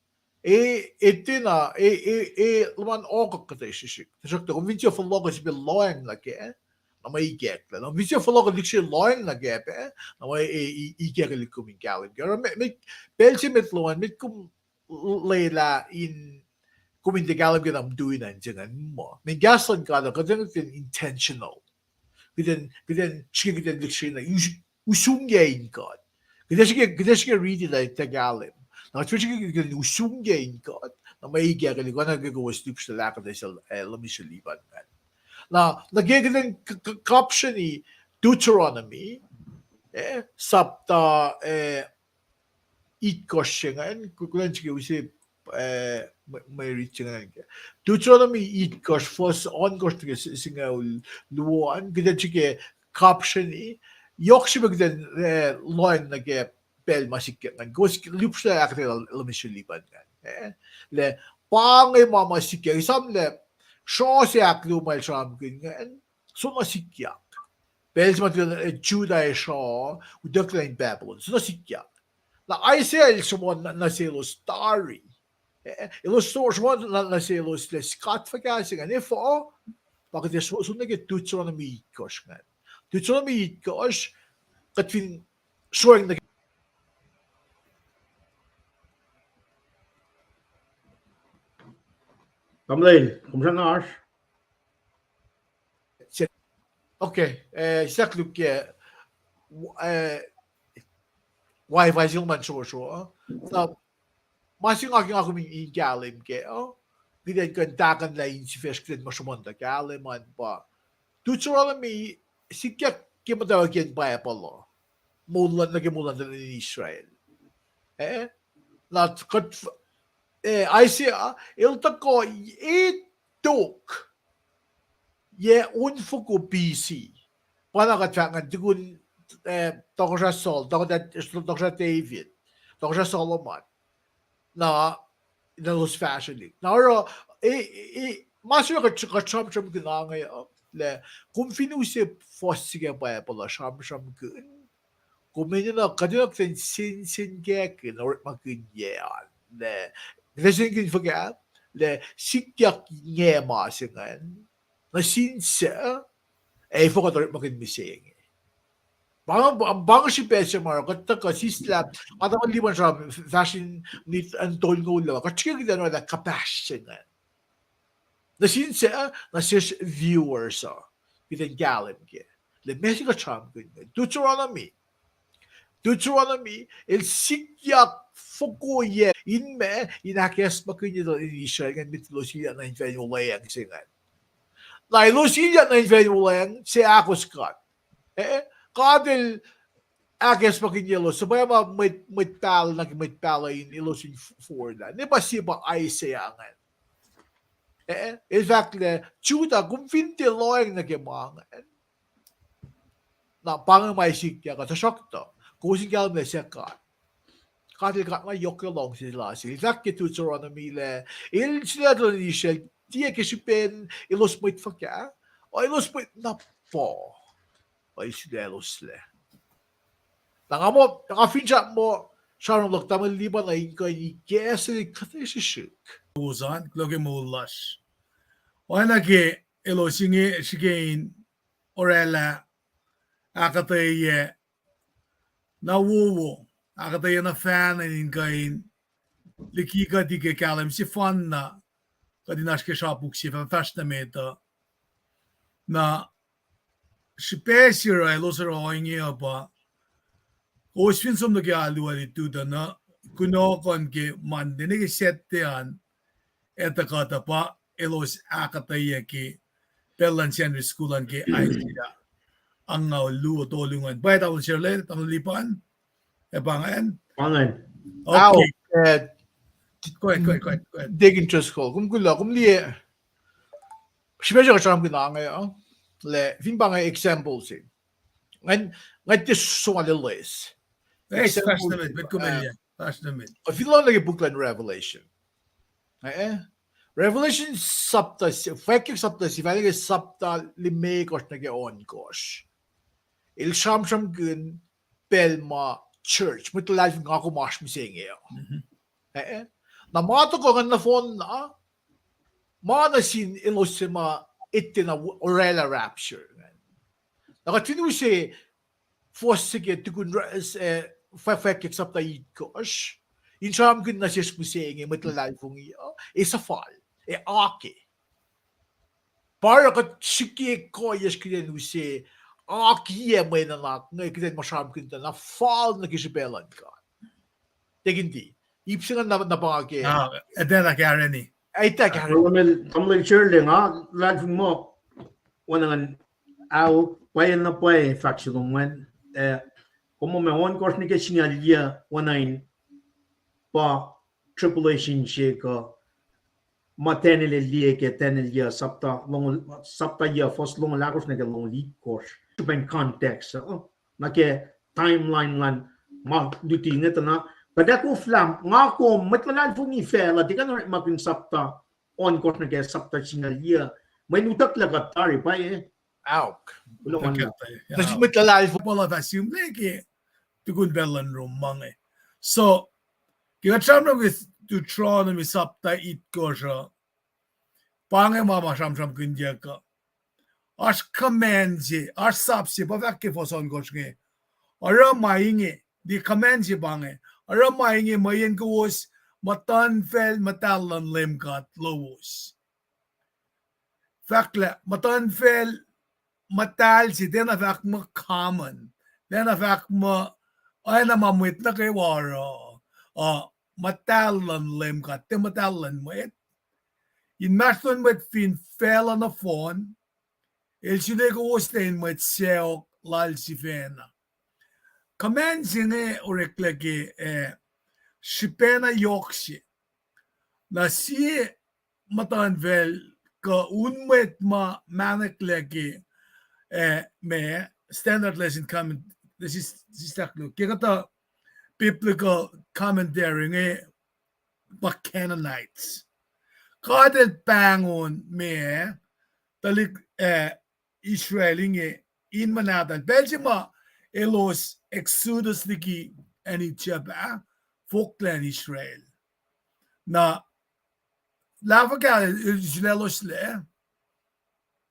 E, e tiacna, e, e, e luhman ohk kuhtuh srihsrihk. Tuhsruhktuh kom fin sie fohlohkoh sifilpac lohacng nuh kac, na mwe ikacklah. Na fin sie fohlohkoh lihksreni lohacng nuh kac pac, na mwe, e, i-, ikacklah kom in kahlwem ke. Oruh me, me, pacl se met lom an, met kom lwelah in kom in tiac kahlwem ke na mtu in an se ingacn muh. Mweyen kahs luhn God uh, kuht in, kuht in intentional. Kuht in, kuht in srihke, kuht in lihksreni na us-, usrnguck in God. Kuht ac srihke, kuht ac srihke riti lah tiac kahlwem. Na kuht fin srihke, kuht in usrnguck in God, na mwe ikacklah, oacna ke kowos lihpsrlah ahkuhtweyac sel, eh, Lomesr Liban ingacn. Na, na ke kuht in k-, k-, kapsreni Deuteronomy, eh, sapta, eh, itkohsr se ingacn, ku-, kuht in srihke use, eh, mwe, mwe rit se ingacn ke Deuteronomy itkohsr, fuhs ohnkohsr nuh ke s-, singucul luo an, kuht in srihke kapsreni, yohk srihpac kuht in, eh, lohacng nuh ke pacl ma sikyak ingacn. Kowos lihpsrlah ahkuhtweyac Lomesr Liban ingacn, eh? Lah, pa inge ma ma sikyak, esam lah sroh se ahkluo ma el sramsramkihn ingacn, soenna sikyak. Pacl se ma, eh, Judah ac sroh utucklah in Babylon, soenna sikyak. Na Isaiah el sruhmuhn nuh, nuh selos tari. Eh, elos sruhmuhn nuh, nuh selos lah God fuhkah se ingacn, efuh? Pa kuht ac so-, som nuh ke Deuteronomy itkohsr ingacn. Deuteronomy itkohsr, kuht fin soeng nuh ke Tamuhlwel, kom srackna oasr? Okay, eh, sahk luk ke, eh, Wi-Fi se luhman srosro, uh. Na, ma se nga ke nga kom in, in kahlwem ke, uh, kuht in kuh in tahkuhnlah insifacsr kuht in ma sruhmuhn tuh kahlwem an pa Deuteronomy sikyak ke muhtwacwacack in Bible uh. Moul luhn, nuh ke moul luhn tuhlihk nuhtin Israel. Eh? Na kuht, eh, Isaiah, el tuhkuh e tok yac onfoko B C. Pa na kuht fahk ingacn tukun, eh, tohkohsrah Saul, tohkohsrah, tohkohsrah David, tohkohsrah Solomon. Na, na elos fahsrwelihk. Na oruh, e, e, ma se kuht, kuht sramsramkihn inge, uh, lah, kom fin use fuhs se ke Bible uh sramsramkihn, Kom enenuh, kuht enenuh kuht in sensenkackihn orekmakihnyuck an. Lah, kuht sensenkackihn fuhkah? Lah sikyak nge ma se ingacn. Nuh sin suc, ac efuh kuht orekmakihn mihsenge. Pa, pa, pa inge srihpac se ma oruh kuht tuhkuh sislah, nga tuh lipan sram fahsr in minit an tolngoul uh, kuht srihke kuht in oraclah kuhpahsr se ingacn. Nuh sin suc, nuh sesr viewers uh, kuht in kahlwem ke. Lah meac se kuht sramsramkihn inge. Deuteronomy. Deuteronomy, el sikyak fokoyac in meac, in ahkacsmakihnye tuhlihk nuhtin Israel ingacn met elos ilyak nuh infac in wuhlweacng se ingacn. Na elos ilyak nuh infac in wuhlweacng se ahkos God. Eh, God el ahkacsmakihnye elos, suhpwacma mwet, mwet pahluh nuh ke mwet pahluh in elos in f-, forlah. Ne pa sie pa Isaiah ingacn. Eh, el fahk lah, Judah, kom fin tiac lohacng nuh ke ma ingacn, na pa inge ma sikyak uh, tuhsruhktuh kowos in kahlwem lah suc God. God el God na yohk ke luhngse lasr. El fahk ke Deuteronomy lah el sulaclah tuhlihk nuhtin Israel tiac ke srihpen elos mwet fuhkah, a elos mwet na puh, a el sulaclah elos lac. Na nga muh, nga finsrak muh sramsram luhk tamuhlwel Lipan uh in kuh in ikacslah kuht srihsrihk. Kowos an, kuloh ke moul lasr. Oacna ke elos inge srihke in oraclah ahkuhtweyac na wowo, ahkuhtweyac na fahna in kuh in liki kuht ke kahlwem sefanna, kuht in oasr ke srapuk se fah fahsr nuh met uh. Na srihpac se oruh elos oruh ohinge uh pa, kowos fin som nuh ke alu uh litutuh na, kunohkohn ke Monday, ne ke Saturday an, etuh kuhtuh pa elos ahkuhtweyac ke pacl luhn Sunday school an ke Isaiah angngaul luo tolu ingacn. Pwacye tamuhlwel Sherle, tamuhlwel Lipan, ac pa ingacn. Pa ingacn. Okay. Deacon Driscoll, kom kuloh, kom liye. Srihpac se kuht sramsramkihn inge uh, lah fin pa inge example se, nga, nga tiac som lah loes. Fahsr nuh met, met kom liye, fahsr nuh met. Kuht fin lohng nuh ke puk luhn Revelation. Eh, Revelation sapta, fwackyuck sapta se, fahk ke sapta limekohsr nuh ke ohnkohsr. El sramsramkihn pacl ma church, mwet luhlahlfongi, nga kom oasr mihsenge uh. Na ma tuhkuh ingacn nohfohn na, ma nuh sin elos se ma etuh na oraclah rapture ingacn. Na kuht fin use fuhs se ke tukun, eh, fwackyuck sapta itkohsr, in sramsramkihn nuh sesr mihsenge mwet luhlahlfongi uh, ac suhfal, ac ake. Pa oruh kuht srihke kuhiyacsr kuht in use akiyac mwe nuhnak inge kuht in ma sramsramkihn tuh na fal nuh ke srihpac luhn God. Tiac kihtin ip se ingacn na pa ke, ah, etuh na kahreni. Etuh kahreni. Tamuhlwel Sherle, nga luhlahlfongi muh oacna ingacn, ao, pwacye na pwacye fahk se lom ingacn, eh, kom muh ma ohnkohsr nuh ke singucul yac oacna in pa tribulation se kuh ma Daniel el liye ke Daniel yac sapta, sapta yac fuhs longoul ahkosr nuh ke longoul itkohsr. Srihpen context uh, nuh ke timeline luhn ma luti inge tuh na, kuht ac koflah, nga kom, mwet luhlahlfongi facluh, tiac kuh in orekmakihn sapta ohnkohsr nuh ke sapta singucul yac, mweyen utucklah kuht tari, pwacye. Aok. Nuh sin mwet luhlahlfongi, pa la fah sihmlac ke tukun pacl luhn Rom ma inge. So, ke kuht sramsram ke Deuteronomy sapta itkohsr uh, pa inge ma ma sramsramkihnyuck uh. Oasr command se, oasr sap se, pa fahk ke fuhs ohnkohsr inge, oruh ma inge, the command se pa inge, oruh ma inge mweyen kowos muhtuhnfacl muhtahl luhn Leum God lowos. Fahk lah muhtuhnfacl muhtahl se, tiacna fahk muh common, tiacna fahk muh oacna ma mwet nuh kwewa oruh, uh, muhtahl luhn Leum God, tiac muhtahl luhn mwet. Inmahsrlon mwet fin facluh nohfohn, el sulaclah kowos in mwet sacohk lal sifacna. Command se inge oreklac ke, eh, srihpacna yohk se. Na sie muhtuhnfacl kuh un mwet ma mahneklac ke, eh, ma standard lesson comment, this is, this is, ke kuhtuh biblical commentary inge pa Canaanites. God el pahngon ma tuhlihk, eh, Israel inge in muhnahtuhl. Pacl se ma elos exodus liki acn Egypt ah, fohlohklah acn Israel. Na, lah fuhkah el sulacloslac,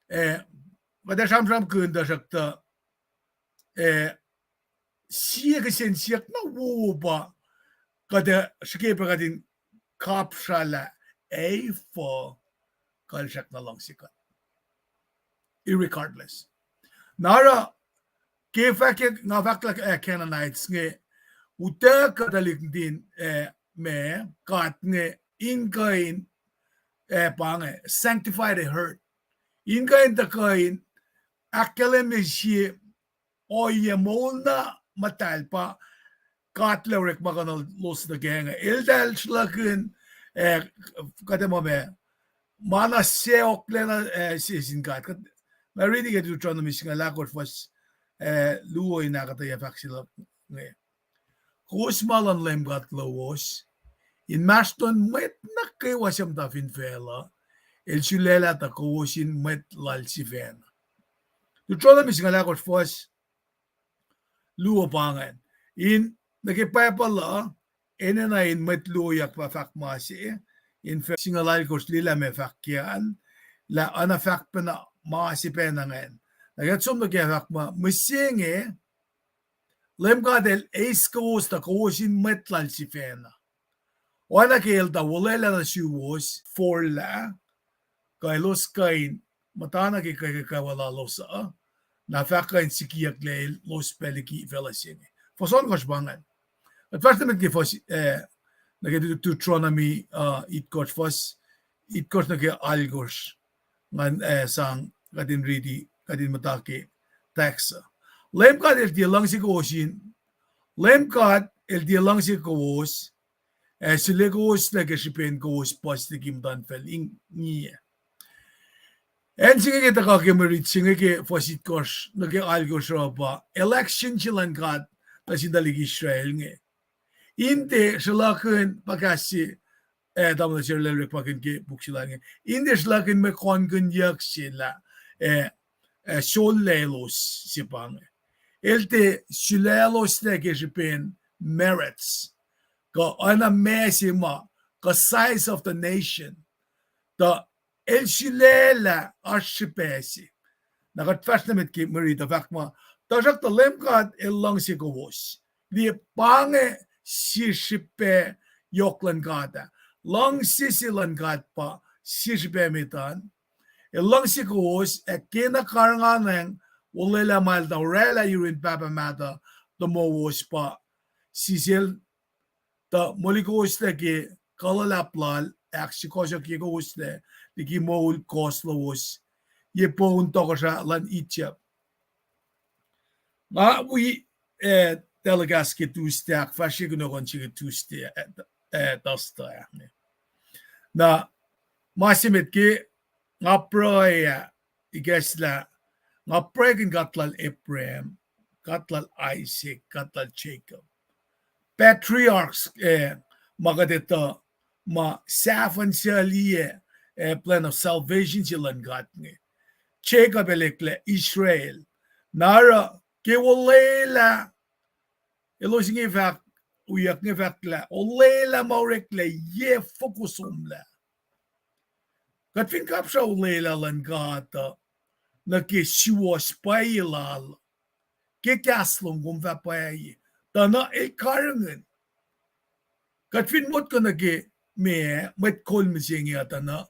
eh, kuht ac sramsramkihn tuhsruhktuh, eh, sie kihsen siyuck na wowo pa, kuht ac srihke pac kuht in kapsrahlah, ac fuh kuh el srackna luhngse kuht. Irregardless. Na oruh, ke fahk, nga fahk lah, eh, Canaanites inge, utuckuh tuhlihk nuhtin, eh, ma, God inge, in kuh in, eh, pa inge, sanctify the herd. In kuh in tuhkuh in ahkkahlwemye sie ohiyac moul na muhtahl pa God El orek ma kuhnalos nuh kac inge. Eltahl sruhlahkihn, eh, kuht ac muh ma, ma na sacohklacna, eh, sie sin God. Kuht, ma riti ke Deuteronomy singucul ahkosr fuhs, eh, luo in ahkuhtweyac fahk se luhk inge. Kowos ma luhn Leum God lowos, inmahsrlon mwet nuh kwewa suc muhta fin facluh, el sulaclah tuh kowos in mwet lal sifacna. Deuteronomy singucul ahkosr fuhs luo pa ingacn. In, nuh ke Bible uh, enenuh in mwet luoyuck pa fahk ma se, in fac singucul alkosr lilah ma fahk ke an, lah oacna fahk pacna ma se pacna ingacn. Na kuht som nuh ke fahk ma, mihsenge, Leum God El eis kowos tuh kowos in mwet lal sifacna. Oacna ke El tuh olwelah nuh suwos forlah, kuh elos kuh in muhtana ke kuh kwewa lalos uh, na fah kuh in sikiyucklac elos pac liki facluh se inge. Fuhs ohnkohsr pa ingacn. Kuht fahsr nuh met ke fuhs, eh, nuh ke Deuteronomy, uh, itkohsr fuhs, itkohsr nuh ke alkohsr. Ngan, eh, sang kuht in riti, kuht in muhta ke text uh. Leum God El tiac luhngse kowos in, Leum God El tiac luhngse kowos, ac sule kowos lac ke srihpen kowos puhs liki muhtuhnfacl inge. Acn se inge ke tuhkuh ke mwe rit se inge ke fuhs itkohsr nuh ke alkohsr uh pa election se luhn God nuh sin tuhlihk Israel inge. In tiac sruhlahkihn pa kahs se, eh, tamuhlwel Sarlel orekmakihn ke puk se lal inge. In tiac sruhlahkihn mwe kohnkihnyuck se lah, eh, eh, sollac elos se pa inge. El tiac sulacloslac ke srihpen merits, kuh oacna ma se ma, kuh size of the nation. Tuh El sulaclah oasr srihpac se. Na kuht fahsr nuh met ke mwe rit uh fahk muh, tuhsruhktuh Leum God El luhngse kowos. Liye pa inge sie srihpac yohk luhn God ah. Luhngse se luhn God pa sie srihpac met an. El luhngse kowos ac kena karihnganacng olwelah ma El tuh orwaclah yurin pahpah mahtuh tomowos pa sisel tuh molikowoslac ke kuh luhlahp Lal, ahksukohsohkye kowoslac liki moul kohs lowos ye poun tohkohsrah luhn Egypt. Nga wi, eh, telecast ke Tuesday, ahkfahsrye kunohkohn se ke Tuesday, eh, eh, Thursday ah. Na ma se met ke nga pruhe ah, ikacslah, nga pruhekihn God lal Abraham, God lal Isaac, God lal Jacob. Patriarchs, eh, ma kuht etuh, ma sahfuhn suc liye, eh, plan of salvation se luhn God inge. Jacob el eklac Israel. Na oruh ke olwelah, elos inge fahk, wiyuck inge fahk lah olwelah ma oreklac ye foko somlah. Kuht fin kapsra olwelah luhn God uh nuh ke suwohs pwacye lal, ke kahs lom kom fah pwacye, tuh na el karihngihn. Kuht fin motko nuh ke meac, mwet kol mihsenge uh tuh na,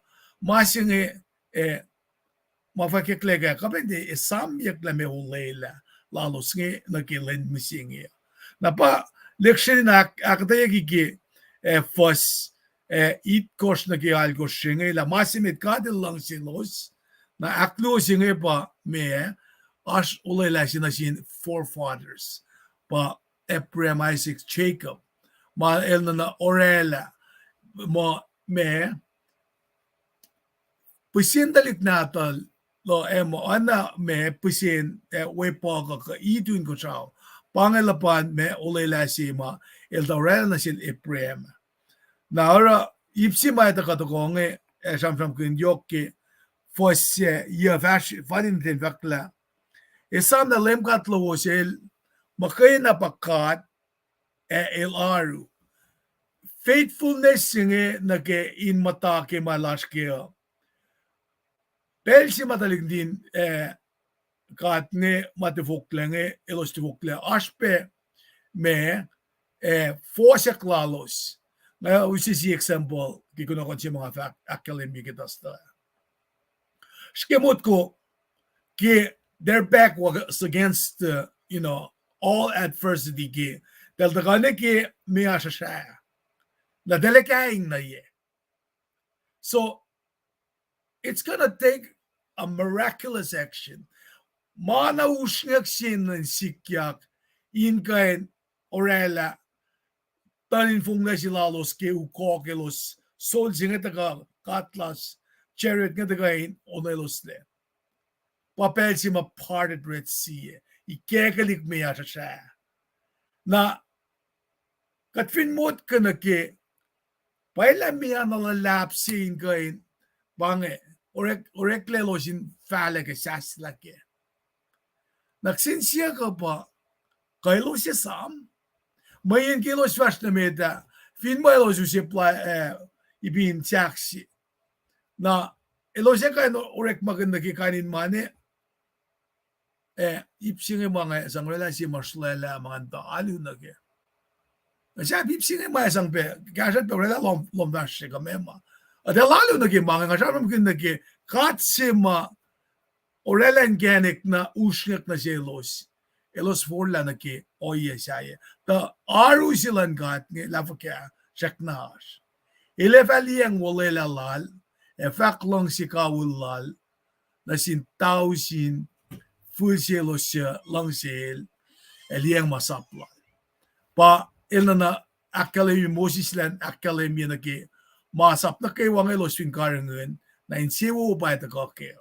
ma se inge, eh, ma fahkwack lah kuh pacna esamyuck lah meac olwelah lalos inge nuh ke lwen mihsenge uh. Na pa lecture in ahk-, ahkuhtweyucki ke, eh, fuhs, eh, itkohsr nuh ke alkohsr se inge lah ma se met God El luhngse elos, na ahkluo se inge pa meac, oasr olwelah se nuh sin forefathers, pa Abraham, Isaac, Jacob, ma el nuh na orwaclah, muh meac, pihsen tuhlihk nahtuhl, lo, eh, muh oacna meac, pihsen, eh, wepuh kuh, kuh itu inkuhsrao. Pa inge luhpan meac olwelah se ma el tuh orwaclah nuh sel Abraham. Na oruh ip se ma etuh kuh tohkoh inge, eh, sramsramkihn yohk ke fuhs se, yuh fahsr, fal in ten fahk lah, esam lah Leum God lowos El Muhkwena pa God, ac El oaru. Faithfulness se inge nuh ke in muhta ke ma lasr ke uh. Pacl se ma tuhlihk nuhtin, eh, God inge ma tifoklac inge, elos tifoklac. Oasr pac ma, eh, fohsack lalos. Nga use sie example ke kunohkohn se ma nga fahk ahkkahlwemye ke tuhstuh. Srihke motko ke their back was against, uh, you know, all adversity ke, eltahl tuhkuh nuh ke meoa srusra. Na eltahl kaing nuh ye. So, it's gonna take a miraculous action. Ma na usrnguck se in sikyak in kuh in oraclah tuhlihk infonglac se lalos ke ukohk elos, soldier se inge tuhkuh, cutlass, chariot inge tuhkuh in onweloslac. Pa pacl se ma parted Red Sea, ikackihn meoa srusra. Na kuht fin motko nuh ke, pwacye lah meoa na luhlahp se in kuh in, pa inge, orek, oreklac elos in fahlac ke sahslah kac. Na kihsen siyuck uh pa, kuh elos esam? Mweyen ke elos fahsr nuh met ah, fin ma elos use pla-, eh, ipin sahk se, na elos ac kuh in orekmakihn nuh ke kain in ma inge, eh, ip se inge ma nga sang oraclah sie ma sulaclah ma ngan tuh alu nuh ke. Sahp ip se inge ma sang pac, kahsruh pac oraclah lohm, lohm fahsr se kuh meac ma. Eltahl alu nuh ke ma inge, nga sramsramkihn nuh ke God se ma oraclah inkacnek na usrnguck nuh selos. Elos forlah nuh ke ohiyac sahyac. Tuh oaru se luhn God inge lah fuhkah, srackna oasr. El ac fah liyacacng olwelah lal, ac fahk luhngse kawihl lal nuh sin tausin fihl selos suc luhngsel, ac liyacacng masap lal. Pa el nuhna ahkkahlwemye, Moses elan ahkkahlwemye nuh ke masap nuh kwewa inge elos fin karihngihn, na insewowo pa ac tuhkuh kac.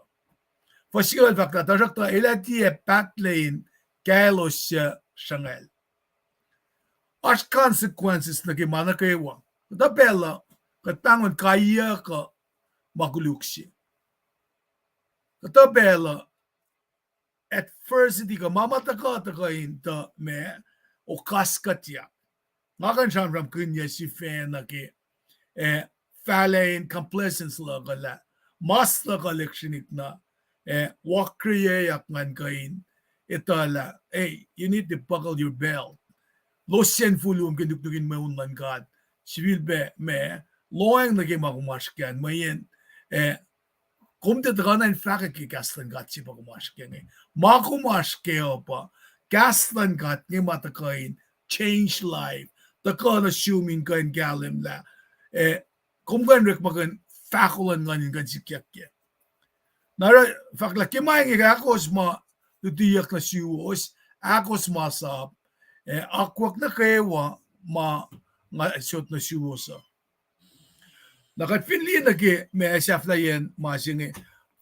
Fuhs singucul fahk lah, tuhsruhktuh el ac tiac pahtlac in kahsrwelos suc sruhngucl. Oasr consequences nuh ke ma nuh kwewa. Kuhtuh pacl uh, kuht pahngon kaiyuck uh ma koluk se. Kuhtuh pacl uh, adversity kuh ma ma tuhkuh tuhkuh in tuh ma, okaskuhtyak. Nga kuh in sramsramkihn yac sifacna ke, eh, fahlac in complacence luhk uh lah, mas luhk uh lihksreni na, eh, wakreyuck ngan kuh in etuh lah, hey, you need to buckle your belt. Losyacn fulom ke nuknuk in mweun luhn God. Sifilpac ma, lohacng nuh ke ma kom oasr kac an, mweyen, eh, kom tiac tuhkuh na in fahkwack ke kahs luhn God se pa kom oasr kac inge. Ma kom oasr kac uh pa, kahs luhn God inge ma tuhkuh in change life. Tuhkuh nuh sum in kuh in kahlwem lah, eh, kom kuh in orekmakihn fahko luhn nguhn in kuh in sikyak kac. Na oruh fahk lah ke ma inge ahkos ma lutiyuck nuh suwos, ahkos masap, eh, akwuck nuh kwewa ma nga sot nuh suwos uh. Na kuht fin liye nuh ke ma sahflahiyacn ma se inge,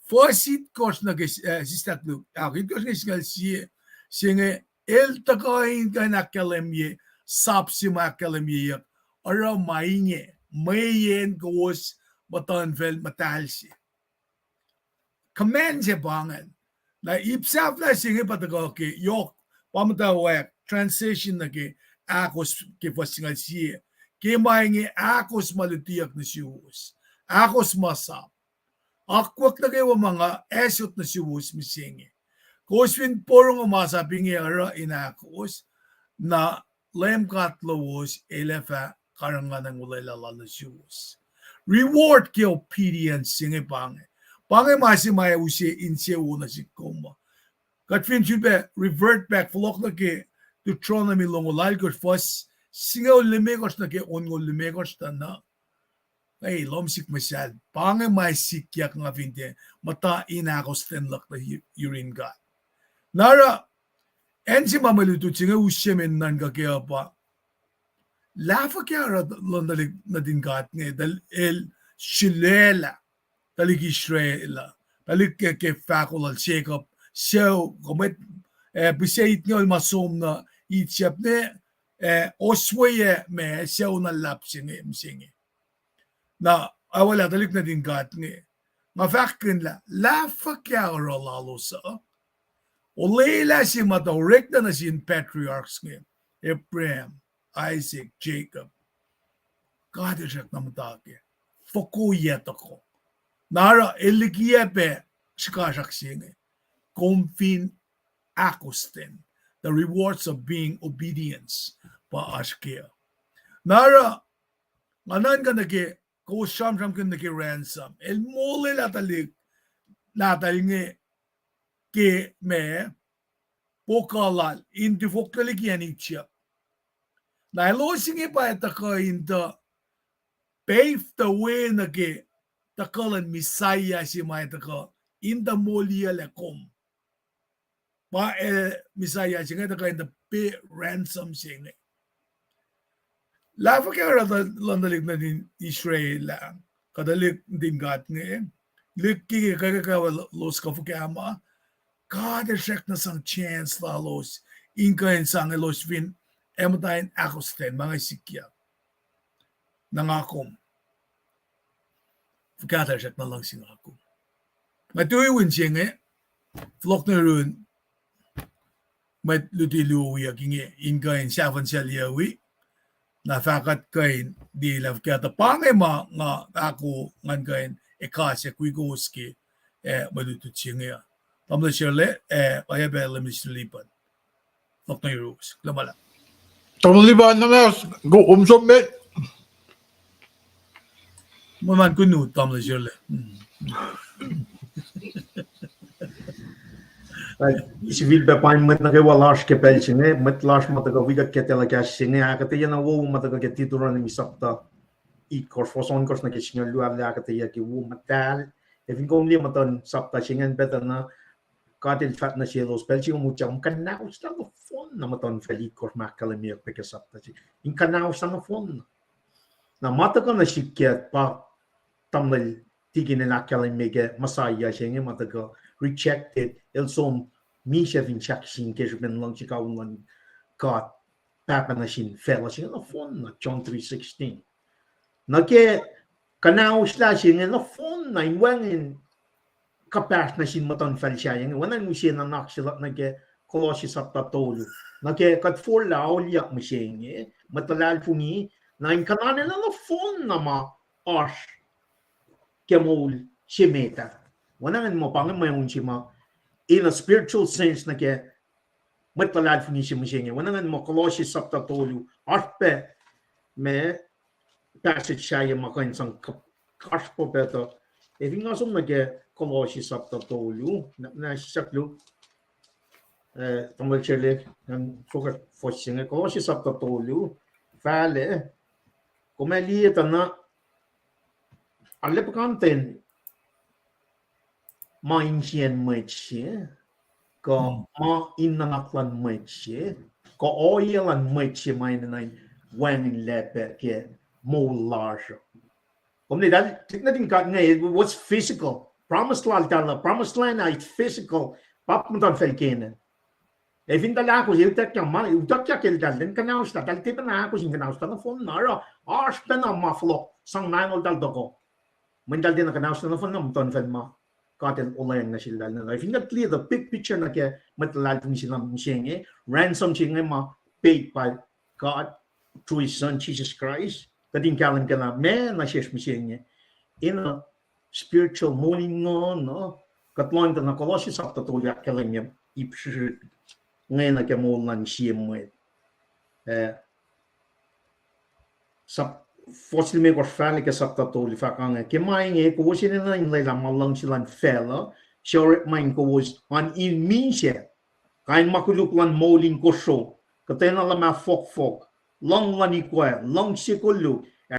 fuhs itkohsr nuh ke, eh, sista Luke, ah, itkohsr nuh ke singucul sie, se inge, el tuhkuh in kuh in ahkkahlwemye, sap se ma ahkkahlwemyeyuck, oruh ma inge, mweyen kowos muhtuhnfacl muhtahl se. Command se pa ingacn. Na ip sahflah se inge pa tuhkuh ke yohk, pa muhtwacwacack transition nuh ke ahkos ke fuhs singucul sie. Ke ma inge ahkos ma lutiyuck nuh suwos. Ahkos masap. Akwuck nuh kwewa ma nga asot nuh suwos mihsenge. Kowos fin porongo masap inge oruh in ahkos, na Leum God lowos el ac fah karihngihn olwelah lal nuh suwos. Reward ke obedience se inge pa inge. Pa inge ma se ma ac use insewowo nuh sihk kom uh. Kuht fin sulpac revert back, fohlohk nuh ke Deuteronomy longoul alkosr, fuhs singucul limekohsr nuh ke onngoul limekohsr tuh na, ei, lohm sihk muhsahl, pa inge ma sikyak nga fin tiac muhta in ahkostwen luhk nuh yurin God. Na oruh, acn se ma mwe lutlut se inge use me nuhnkuh kac uh pa, lah fuhkah oruh luhn tuhlihk nuhtin God inge, tuhl-, el sulaclah tuhlihk Israel uh, tuhlihk ke, ke fahko lal Jacob, sucu, kuh mwet, eh, pihsac itngoul ma som nuh Egypt ne, eh, osweyac ma sucu na luhlahp se inge, mihsenge. Na, awelah tuhlihk nuhtin God inge. Nga fahkkihn lah, lah fuhkah oruh lalos uh, Olwelah se ma tuh orekna nuh sin patriarchs inge, Abraham, Isaac, Jacob. God El srackna muhta ke. Fokoko yac tuhkuh. Na oruh el likiyac pac srihkasrak se inge. Kom fin ahkostwen. The rewards of being obedience. Pa oasr ke. Na oruh, nga nuhnkuh nuh ke, kowos sramsramkihn nuh ke ransom. El molwelah tuhlihk nahtuhl inge ke ma, pohkuh lal, in tifoklac liki acn Egypt. Na elos inge pa ac tuhkuh in tuh pave the way nuh ke tuhkuh luhn Messiah se ma ac tuhkuh in tuh moliyuclac kom. Pa, eh, Messiah se inge tuhkuh in tuh pa ransom se inge. Lah fuhkah oruh tuh luhn tuhlihk nuhtin Israel ah, kuh tuhlihk nuhtin God inge, lihk ke ke kuh ke kuh los kuh fuhkah ma, God El srackna sang chance lalos in kuh in sang elos fin ac muhta in ahkostwen ma inge sikyak. Na nga kom. Fuhkah tuh srackna luhngse nga kom. Nga tui win se inge, fohlohk nuh yurin mwet luti luo wiyuck inge in kuh in sahfuhn sel yac wi, na fahkwack kuh in liye lah fuhkah tuh pa inge ma nga ahko ngan kuh in ekasack wi kowos ke, eh, mwe lutlut se inge. Tamuhlwel Shirley, eh, oacyacpac Minister Lipan. Fohlohk nuh yuruwos, kuloh ma luhlahp. Tamuhlwel Lipan, na mas, kom som met. Mwe man kunu, Tamuhlwel Shirley. Sifilpac pain mwet nuh kwewa lasr ke pacl se inge, mwet lasr ma tuhkuh wi kuht ke telecast se inge, ahkuhtweyac na wowo ma tuhkuh ke Deuteronomy sapta itkohsr, fuhs ohnkohsr nuh ke singucul luo, ahkuhtweyac ke wo muhtahl. Ac fin kom liye muhtuhn sapta se ingacn pactuhna, God El fahk nuh selos, pacl se kom utyak, kuhnaoslah nohfohn na muhtuhnfacl itkohsr ma ahkkahlwemyeyuck pac ke sapta se. In kuhnaoslah nohfohn na. Na ma tuhkuh nuh sihk ke pa tamuhlwel Tikin el ahkkahlwemye ke Messiah se inge ma tuhkuh rejected, el som misac fin sahkseng ke srihpen luhngse kawihl luhn God, Pahpah nuh sin facluh se inge nohfohn na, John three sixteen. Nuh ke kuhnaoslah se inge nohfohn na in wacngihn kuhpahsr nuh sin muhtuhnfacl sahyac inge, oacna in use nuhnak se luhk nuh ke Kolosse sapta tolu. Nuh ke kuht forlah auliyak mihsenge, mwet luhlahlfongi, na in kuhnanena nohfohn na ma oasr ke moul se met ah. Oacna ingacn muh pa inge mweun se ma, in a spiritual sense nuh ke mwet luhlahlfongi se mihsenge. Oacna ingacn muh Kolosse sapta tolu, oasr pac ma passage sahyac ma kuh in sang kuh-, kasrpo pac tuh. Ac fin nga som nuh ke Kolosse sapta tolu, na, na sisaklu, eh, tamuhlwel Shirley, ngan focus fuhs se inge, Kolosse sapta tolu, fahlac, kom ac liye tuh na, arlac puhkantwen ma insiyacn mwet se, kuh ma in nuhnak luhn mwet se, kuh ohiyac luhn mwet se ma enenuh in wacngihnlac pac ke moul lasr uh. Kom liye, eltahl, nuhtin God inge, it was physical. Promise laltahl uh, promised land uh, it's physical. Pa muhtuhnfacl Canaan. Ac fin eltahl ahkos, eltahl utuckyak ma, utuckyak eltahl, eltahl kuhnaoslah, eltahl tiac pacna ahkos in kuhnaoslah nohfohn na, oruh oasr pacna ma fohlohk sang nahnoltahl tohkoh. Mweyen eltahl tiacna kuhnaoslah nohfohn na muhtuhnfacl ma God El olweacng nuh sel eltahl. Ac fin kuht liye the big picture nuh ke mwet luhlahlfongi se na mihsenge, ransom se inge ma paid by God through His Son, Jesus Christ. Kuht in kahlwem ke na ma nuh sesr mihsenge in a spiritual moul in nguhn uh, kuht lohng tuh na Kolosse sapta tolu ahkkahlwemye ip srihsrihk inge nuh ke moul luhn sie mwet. Eh, sap-, fuhs limekohsr, fahlac ke sapta tolu fahk inge, ke ma inge kowos enenuh in lwelah ma luhngse luhn facluh, suc orekma in kowos an in misac, kain ma koluk luhn moul in kosro, kuhtwena luhmah fohkfohk, luhng luhn ikoac, luhngse koluk,